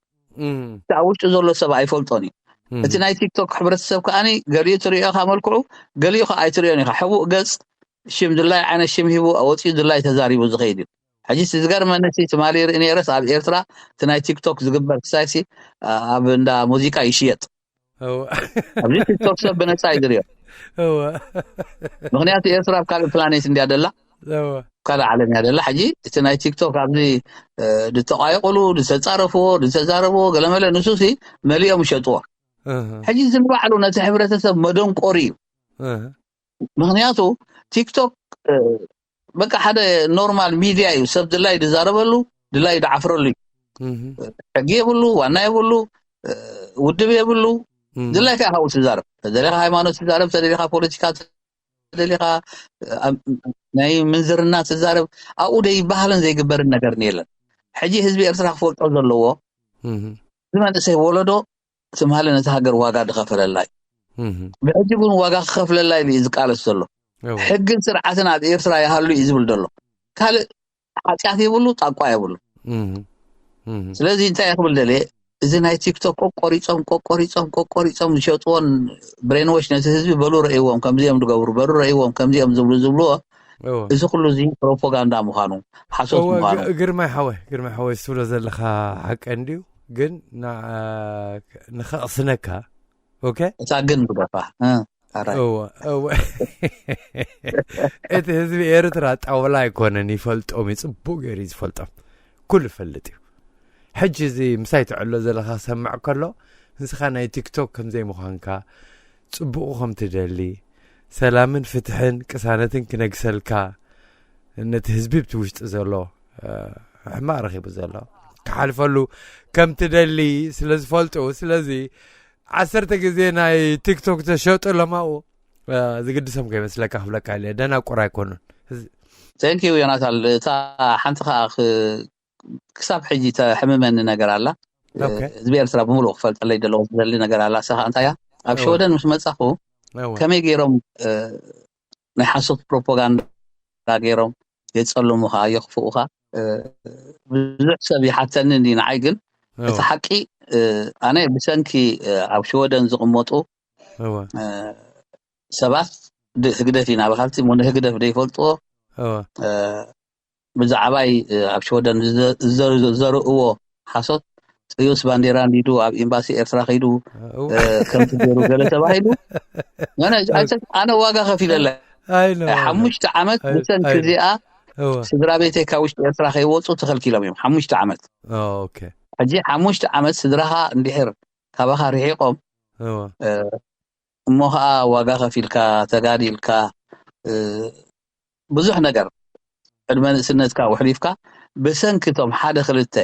እቲ ኣብ ውሽጢ ዘሎ ሰብ ኣይፈልጦን እዩ እቲ ናይ ቲክቶክ ሕብረተሰብ ከዓኒ ገሊኡ ትሪኦ ካብ መልክዑ ገሊኡ ከዓ ኣይትሪኦን ኢኻ ሕቡእ ገፅ ሽም ድላይ ዓይነት ሽም ሂቡ ወፂኡ ድላይ ተዛሪቡ ዝኸይድ እዩ ሕጂ ዝገርመኒ ትማሊ ርኢ ነይረስ ኣብ ኤርትራ እቲ ናይ ቲክቶክ ዝግበር ክሳይሲ ኣብ እንዳ ሙዚቃ ይሽየጥ ኣብዚ ቲክቶክ ሰብ ብነፃ እዩ ዝሪኦ ምክንያቱ ኤርትራ ኣብ ካልእ ፕላኔት እንዲያ ደላ ካልእ ዓለም እያ ደላ። ሕጂ እቲ ናይ ቲክቶክ ኣብዚ ዝተቋየቁሉ ዝተጻረፍዎ ዝተዛረብዎ ገለመለ ንሱሲ መሊኦም ይሸጥዎ። ሕጂ እዚ ንባዕሉ ነቲ ሕብረተሰብ መደንቆሪ እዩ። ምክንያቱ ቲክቶክ በቃ ሓደ ኖርማል ሚድያ እዩ። ሰብ ድላይ ዝዛረበሉ ድላይ ዝዓፍረሉ እዩ። ሕጊ የብሉ፣ ዋና የብሉ፣ ውድብ የብሉ። ድላይ ከዓ ካብኡ ትዛረብ። ተደሊኻ ሃይማኖት ትዛረብ፣ ተደሊኻ ፖለቲካ፣ ተደሊኻ ናይ ምንዝርና ትዛረብ። ኣብኡ ዘይበሃልን ዘይግበርን ነገር የለን። ሕጂ ህዝቢ ኤርትራ ክፈልጦ ዘለዎ እዚ መንእሰይ ወለዶ ትማሊ ነቲ ሃገር ዋጋ ዝኸፈለላ እዩ። ብሕጂ እውን ዋጋ ክኸፍለላ ኢሉ እዩ ዝቃለስ ዘሎ። ሕግን ስርዓትን ኣብ ኤርትራ ይሃሉ እዩ ዝብል ዘሎ። ካልእ ሓጢኣት የብሉ፣ ጣቋ የብሉ። ስለዚ እንታይ ክብል ደልየ፣ እዚ ናይ ቲክቶክ ቆቆሪጾም ቆቆሪጾም ቆቆሪጾም ዝሸጥዎን ብሬንዎሽ ነቲ ህዝቢ በሉ ረእይዎም ከምዚኦም ዝገብሩ በሉ ረእይዎም ከምዚኦም ዝብሉ ዝብልዎ እዚ ኩሉ እዚ ፕሮፓጋንዳ ምዃኑ ሓሶት ምዃኑ ግርማይ ሓወይ ግርማይ ሓወይ ትብሎ ዘለኻ ሓቂ እንድዩ ግን ንኸቕስነካ ኦኬ እታ ግን ግደፋ እወ እወ እቲ ህዝቢ ኤርትራ ጣውላ ኣይኮነን ይፈልጦም እዩ ጽቡቅ ገይሩ እዩ ዝፈልጦም ኩሉ ይፈልጥ እዩ ሕጂ እዚ ምሳይ ትዕሎ ዘለኻ ሰምዕ ከሎ ንስኻ ናይ ቲክቶክ ከምዘይ ምዃንካ ጽቡቁ ከም ትደሊ ሰላምን ፍትሕን ቅሳነትን ክነግሰልካ ነቲ ህዝቢ ብቲ ውሽጢ ዘሎ ሕማቅ ረኪቡ ዘሎ ክሓልፈሉ ከም ትደሊ ስለ ዝፈልጡ ስለዚ ዓሰርተ ግዜ ናይ ቲክቶክ ተሸጡ ለማኡ ዝግድሶም ከይመስለካ ክብለካ ኢለ ደናቁር ኣይኮኑን thank you ዮናታን እታ ሓንቲ ከዓ ክሳብ ሕጂ ተሕምመኒ ነገር ኣላ ህዝቢ ኤርትራ ብምሉእ ክፈልጠለይ ዘለዎ ዝደሊ ነገር ኣላ እሳ ከዓ እንታይ እያ ኣብ ሸወደን ምስ መፃኹ ከመይ ገይሮም ናይ ሓሶት ፕሮፓጋንዳ ገይሮም የፀልሙኻ የኽፍኡኻ ብዙሕ ሰብ ይሓተኒ እንዲ ንዓይ ግን እቲ ሓቂ ኣነ ብሰንኪ ኣብ ሽወደን ዝቕመጡ ሰባት ህግደፍ ኢና ብካልቲ ሞ ንህግደፍ ዘይፈልጥዎ ብዛዕባይ ኣብ ሽወደን ዘርእዎ ሓሶት ጥዩስ ባንዴራ እንዲዱ ኣብ ኤምባሲ ኤርትራ ከይዱ ከምቲ ገይሩ ገለ ተባሂሉ ኣነ ዋጋ ከፊለለ ሓሙሽተ ዓመት ብሰንኪ እዚኣ ስድራ ቤተይ ካብ ውሽጢ ኤርትራ ከይወፁ ተኸልኪሎም እዮም ሓሙሽተ ዓመት ሕጂ ሓሙሽተ ዓመት ስድራኻ እንድሕር ካባኻ ርሒቆም እሞ ከዓ ዋጋ ከፊልካ ተጋዲልካ ብዙሕ ነገር ዕድመ ንእስነትካ ውሕሊፍካ ብሰንኪ እቶም ሓደ ክልተ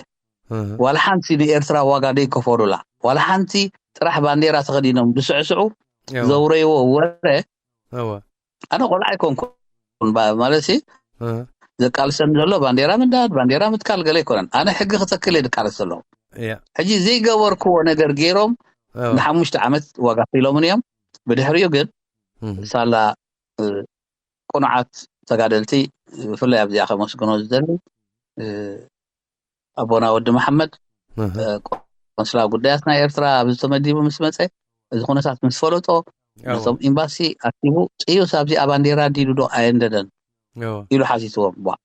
ዋላ ሓንቲ ንኤርትራ ዋጋ ደይከፈሉላ ዋላ ሓንቲ ጥራሕ ባንዴራ ተኸዲኖም ዝስዕስዑ ዘውረይዎ ወረ ኣነ ቆልዓ ኣይኮንኩን ማለት ሲ ዘቃልሰኒ ዘሎ ባንዴራ ምንዳድ ባንዴራ ምትካል ገለ ኣይኮነን ኣነ ሕጊ ክተክል እየ ዝቃለስ ዘለኹ ሕጂ ዘይገበርክዎ ነገር ገይሮም ንሓሙሽተ ዓመት ዋጋ ኪሎምን እዮም ብድሕሪኡ ግን ሳላ ቁኑዓት ተጋደልቲ ብፍላይ ኣብዚኣ ከመስግኖ ዝደሊ ኣቦና ወዲ መሓመድ ቆንስላ ጉዳያት ናይ ኤርትራ ኣብዚ ተመዲቡ ምስ መፀ እዚ ኩነታት ምስ ፈለጦ ነቶም ኤምባሲ ኣኪቡ ጥዩስ ኣብዚኣ ባንዴራ ዲዱ ዶ ኣየንደደን ኢሉ ሓቲትዎም ቧ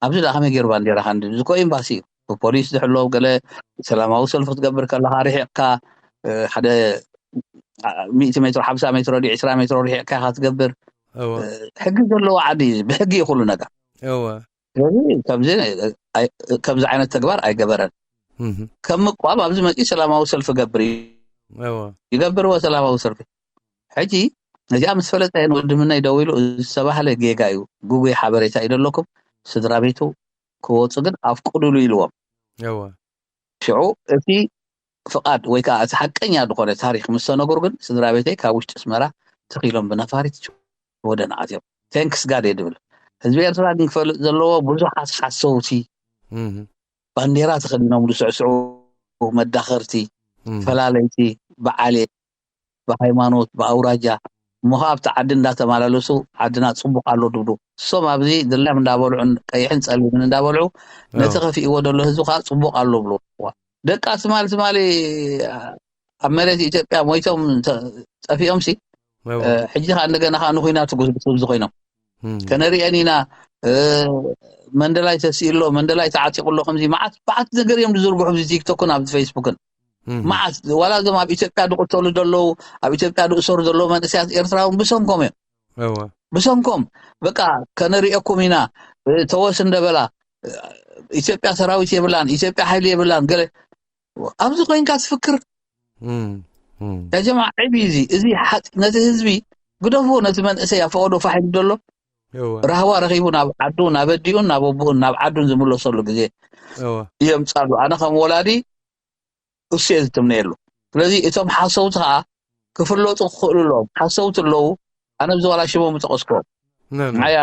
ኣብዚ ዳ ከመይ ገይሩ ባንዴራ ካንዲ እዚ ኮ ኤምባሲ እዩ ብፖሊስ ዝሕለው ገለ ሰላማዊ ሰልፊ ክትገብር ከለካ ርሒቕካ ሓደ ሚእቲ ሜትሮ ሓምሳ ሜትሮ ድዩ ዕስራ ሜትሮ ርሒቕካ ኢካ ትገብር ሕጊ ዘለዎ ዓዲ እዩ ብሕጊ እዩ ኩሉ ነገር ስለዚ ከምዚ ዓይነት ተግባር ኣይገበረን ከም ምቋም ኣብዚ መፂ ሰላማዊ ሰልፊ ገብር እዩ ይገብርዎ ሰላማዊ ሰልፊ ሕጂ ነዚኣ ምስ ፈለጠ ንወዲ ምነይ ደው ኢሉ ዝተባህለ ጌጋ እዩ ግጉይ ሓበሬታ እዩ ዘለኩም ስድራ ቤቱ ክወፁ ግን ኣፍቅዱሉ ኢልዎም ሽዑ እቲ ፍቓድ ወይ ከዓ እቲ ሓቀኛ ዝኾነ ታሪክ ምስ ተነግሩ ግን ስድራ ቤተይ ካብ ውሽጢ ኣስመራ ተኺሎም ብነፋሪት ሽወደን ኣትዮም thanks God እየ ዝብል ህዝቢ ኤርትራ ግን ክፈልጥ ዘለዎ ብዙሓት ሓሰውቲ ባንዴራ ተኸዲኖም ዝስዕስዑ መዳኸርቲ ፈላለይቲ ብዓሌት ብሃይማኖት ብኣውራጃ እሞ ከዓ ኣብቲ ዓዲ እንዳተመላለሱ ዓድና ፅቡቅ ኣሎ ድብሉ እሶም ኣብዚ ድላዮም እንዳበልዑ ቀይሕን ፀሊምን እንዳበልዑ ነቲ ከፊእዎ ዘሎ ህዝቢ ከዓ ፅቡቅ ኣሎ ብልዋ ደቃ ትማሊ ትማሊ ኣብ መሬት ኢትዮጵያ ሞይቶም ጠፊኦም ሲ ሕጂ ከዓ እንደገና ከዓ ንኩናት ትጉስብስብ ዝኾይኖም ከነሪአን ኢና መንደላይ ተሲእሎ መንደላይ ተዓጢቁሎ ከምዚ መዓት በዓት ነገር እዮም ዝዝርግሑ ኣብዚ ቲክቶክን ኣብዚ ፌስቡክን መዓት ዋላ እዞም ኣብ ኢትዮጵያ ዝቅተሉ ዘለዉ ኣብ ኢትዮጵያ ዝእሰሩ ዘለዉ መንእሰያት ኤርትራውን ብሰንኮም እዮም ብሰንኮም በቃ ከነሪኤኩም ኢና፣ ተወስ እንደበላ፣ ኢትዮጵያ ሰራዊት የብላን፣ ኢትዮጵያ ሓይሊ የብላን፣ ገለ ኣብዚ ኮይንካ ትፍክር። ያጀማ ዕብ እዚ እዚ ሓቂ ነቲ ህዝቢ ግደፎ፣ ነቲ መንእሰይ ኣብ ፈቐዶ ፋሕ ኢሉ ዘሎ ራህዋ ረኺቡ ናብ ዓዱ፣ ናብ ኣዲኡን ናብ ኣቦኡን ናብ ዓዱን ዝምለሰሉ ግዜ የምፃሉ። ኣነ ከም ወላዲ እሱ እየ ዝትምነየሉ። ስለዚ እቶም ሓሰውቲ ከዓ ክፍለጡ ክኽእሉ ኣለዎም። ሓሰውቲ ኣለዉ፣ ኣነ ብዝዋላ ሽሞም ዝጠቀስክዎም ንዓያ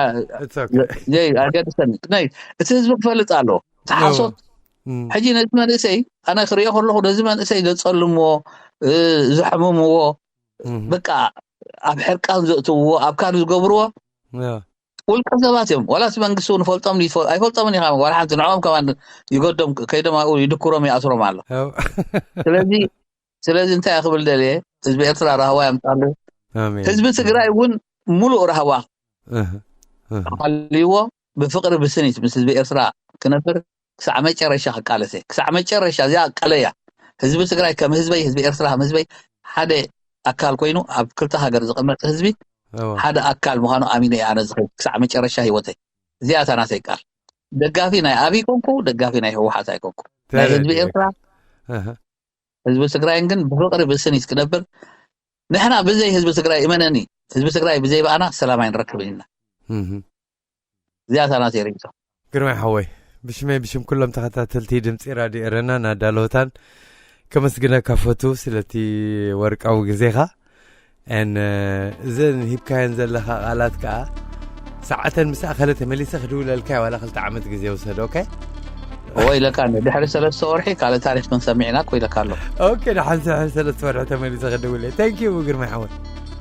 ዘይ ኣገድሰኒ። ነይ እቲ ህዝቢ ክፈልጥ ኣለዎ። እቲ ሓሶት ሕጂ ነዚ መንእሰይ ኣነ ክሪኦ ከለኹ ነዚ መንእሰይ ዘፀልምዎ፣ ዘሕምምዎ፣ በቃ ኣብ ሕርቃን ዘእትውዎ፣ ኣብ ካል ዝገብርዎ ውልቀ ሰባት እዮም። ዋላ እቲ መንግስቲ እውን ፈልጦም ድዩ ይፈ- ኣይፈልጦምን ኢኻ። ዋላ ሓንቲ ንዕኦም ከማን ይገዶም፣ ከይዶም ኣብኡ ይድክሮም ይኣስሮም ኣሎ። ስለዚ ስለዚ እንታይ ክብል ደልየ፣ ህዝቢ ኤርትራ ራህዋ ያምጣሉ። ህዝቢ ትግራይ እውን ሙሉእ ራህዋ ሃልይዎ ብፍቅሪ ብስኒት ምስ ህዝቢ ኤርትራ ክነብር ክሳዕ መጨረሻ ክቃለሰ፣ ክሳዕ መጨረሻ እዚኣ ቀለያ። ህዝቢ ትግራይ ከም ህዝበይ፣ ህዝቢ ኤርትራ ከም ህዝበይ ሓደ ኣካል ኮይኑ ኣብ ክልተ ሃገር ዝቕመጥ ህዝቢ ሓደ ኣካል ምዃኑ ኣሚነ እየ ኣነ ዝኸይድ ክሳዕ መጨረሻ ህይወተይ። እዚኣ እታ ናተይ ቃል። ደጋፊ ናይ ኣብይ ኮንኩ፣ ደጋፊ ናይ ህወሓት ኣይኮንኩ። ናይ ህዝቢ ኤርትራ፣ ህዝቢ ትግራይን ግን ብፍቅሪ ብስኒት ክነብር። ንሕና ብዘይ ህዝቢ ትግራይ፣ እመነኒ፣ ህዝቢ ትግራይ ብዘይ በኣና ሰላም ኣይንረክብን ኢና። እዚኣ እታ ናተይ ርእይቶ። ግርማይ ሓወይ፣ ብሽመይ ብሽም ኩሎም ተኸታተልቲ ድምፂ ራድዮ ኤረና ናዳለወታን ከመስግነካ ፈቱ ስለቲ ወርቃዊ ግዜኻ። ን እዘን ሂብካየን ዘለኻ ቃላት ከዓ ሰዓተን ምስ ኣኸለ ተመሊሰ ክድውለልካ ዋላ ክልተ ዓመት ግዜ ውሰድ። ኦኬ? እወ ኢለካ፣ ድሕሪ ሰለስተ ወርሒ ካልእ ታሪክ ክንሰምዕ ኢና እኮ ኢለካ ኣሎ። ኦኬ፣ ድሓን ድሕሪ ሰለስተ ወርሒ ተመሊሰ ክድውል እየ። Thank you ግርማይ ሓወይ።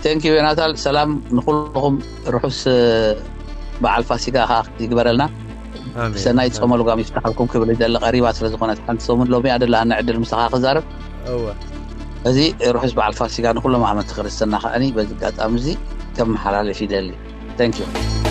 Thank you ዮናታን። ሰላም ንኩልኹም፣ ርሑስ በዓል ፋሲካ ከዓ ይግበረልና። ሰናይ ጾመ ልጓም ይፍታሓልኩም ክብል ይደሊ። ቀሪባ ስለ ዝኾነት ሓንቲ ሰሙን ሎሚ እያ ደላ ዕድል ምሳኻ ክዛረብ። እወ። እዚ ርሑስ በዓል ፋሲካ ንኩሎም ኣመንቲ ክርስትና ከዓኒ በዚ ኣጋጣሚ እዚ ከመሓላልፍ ይደሊ። Thank you።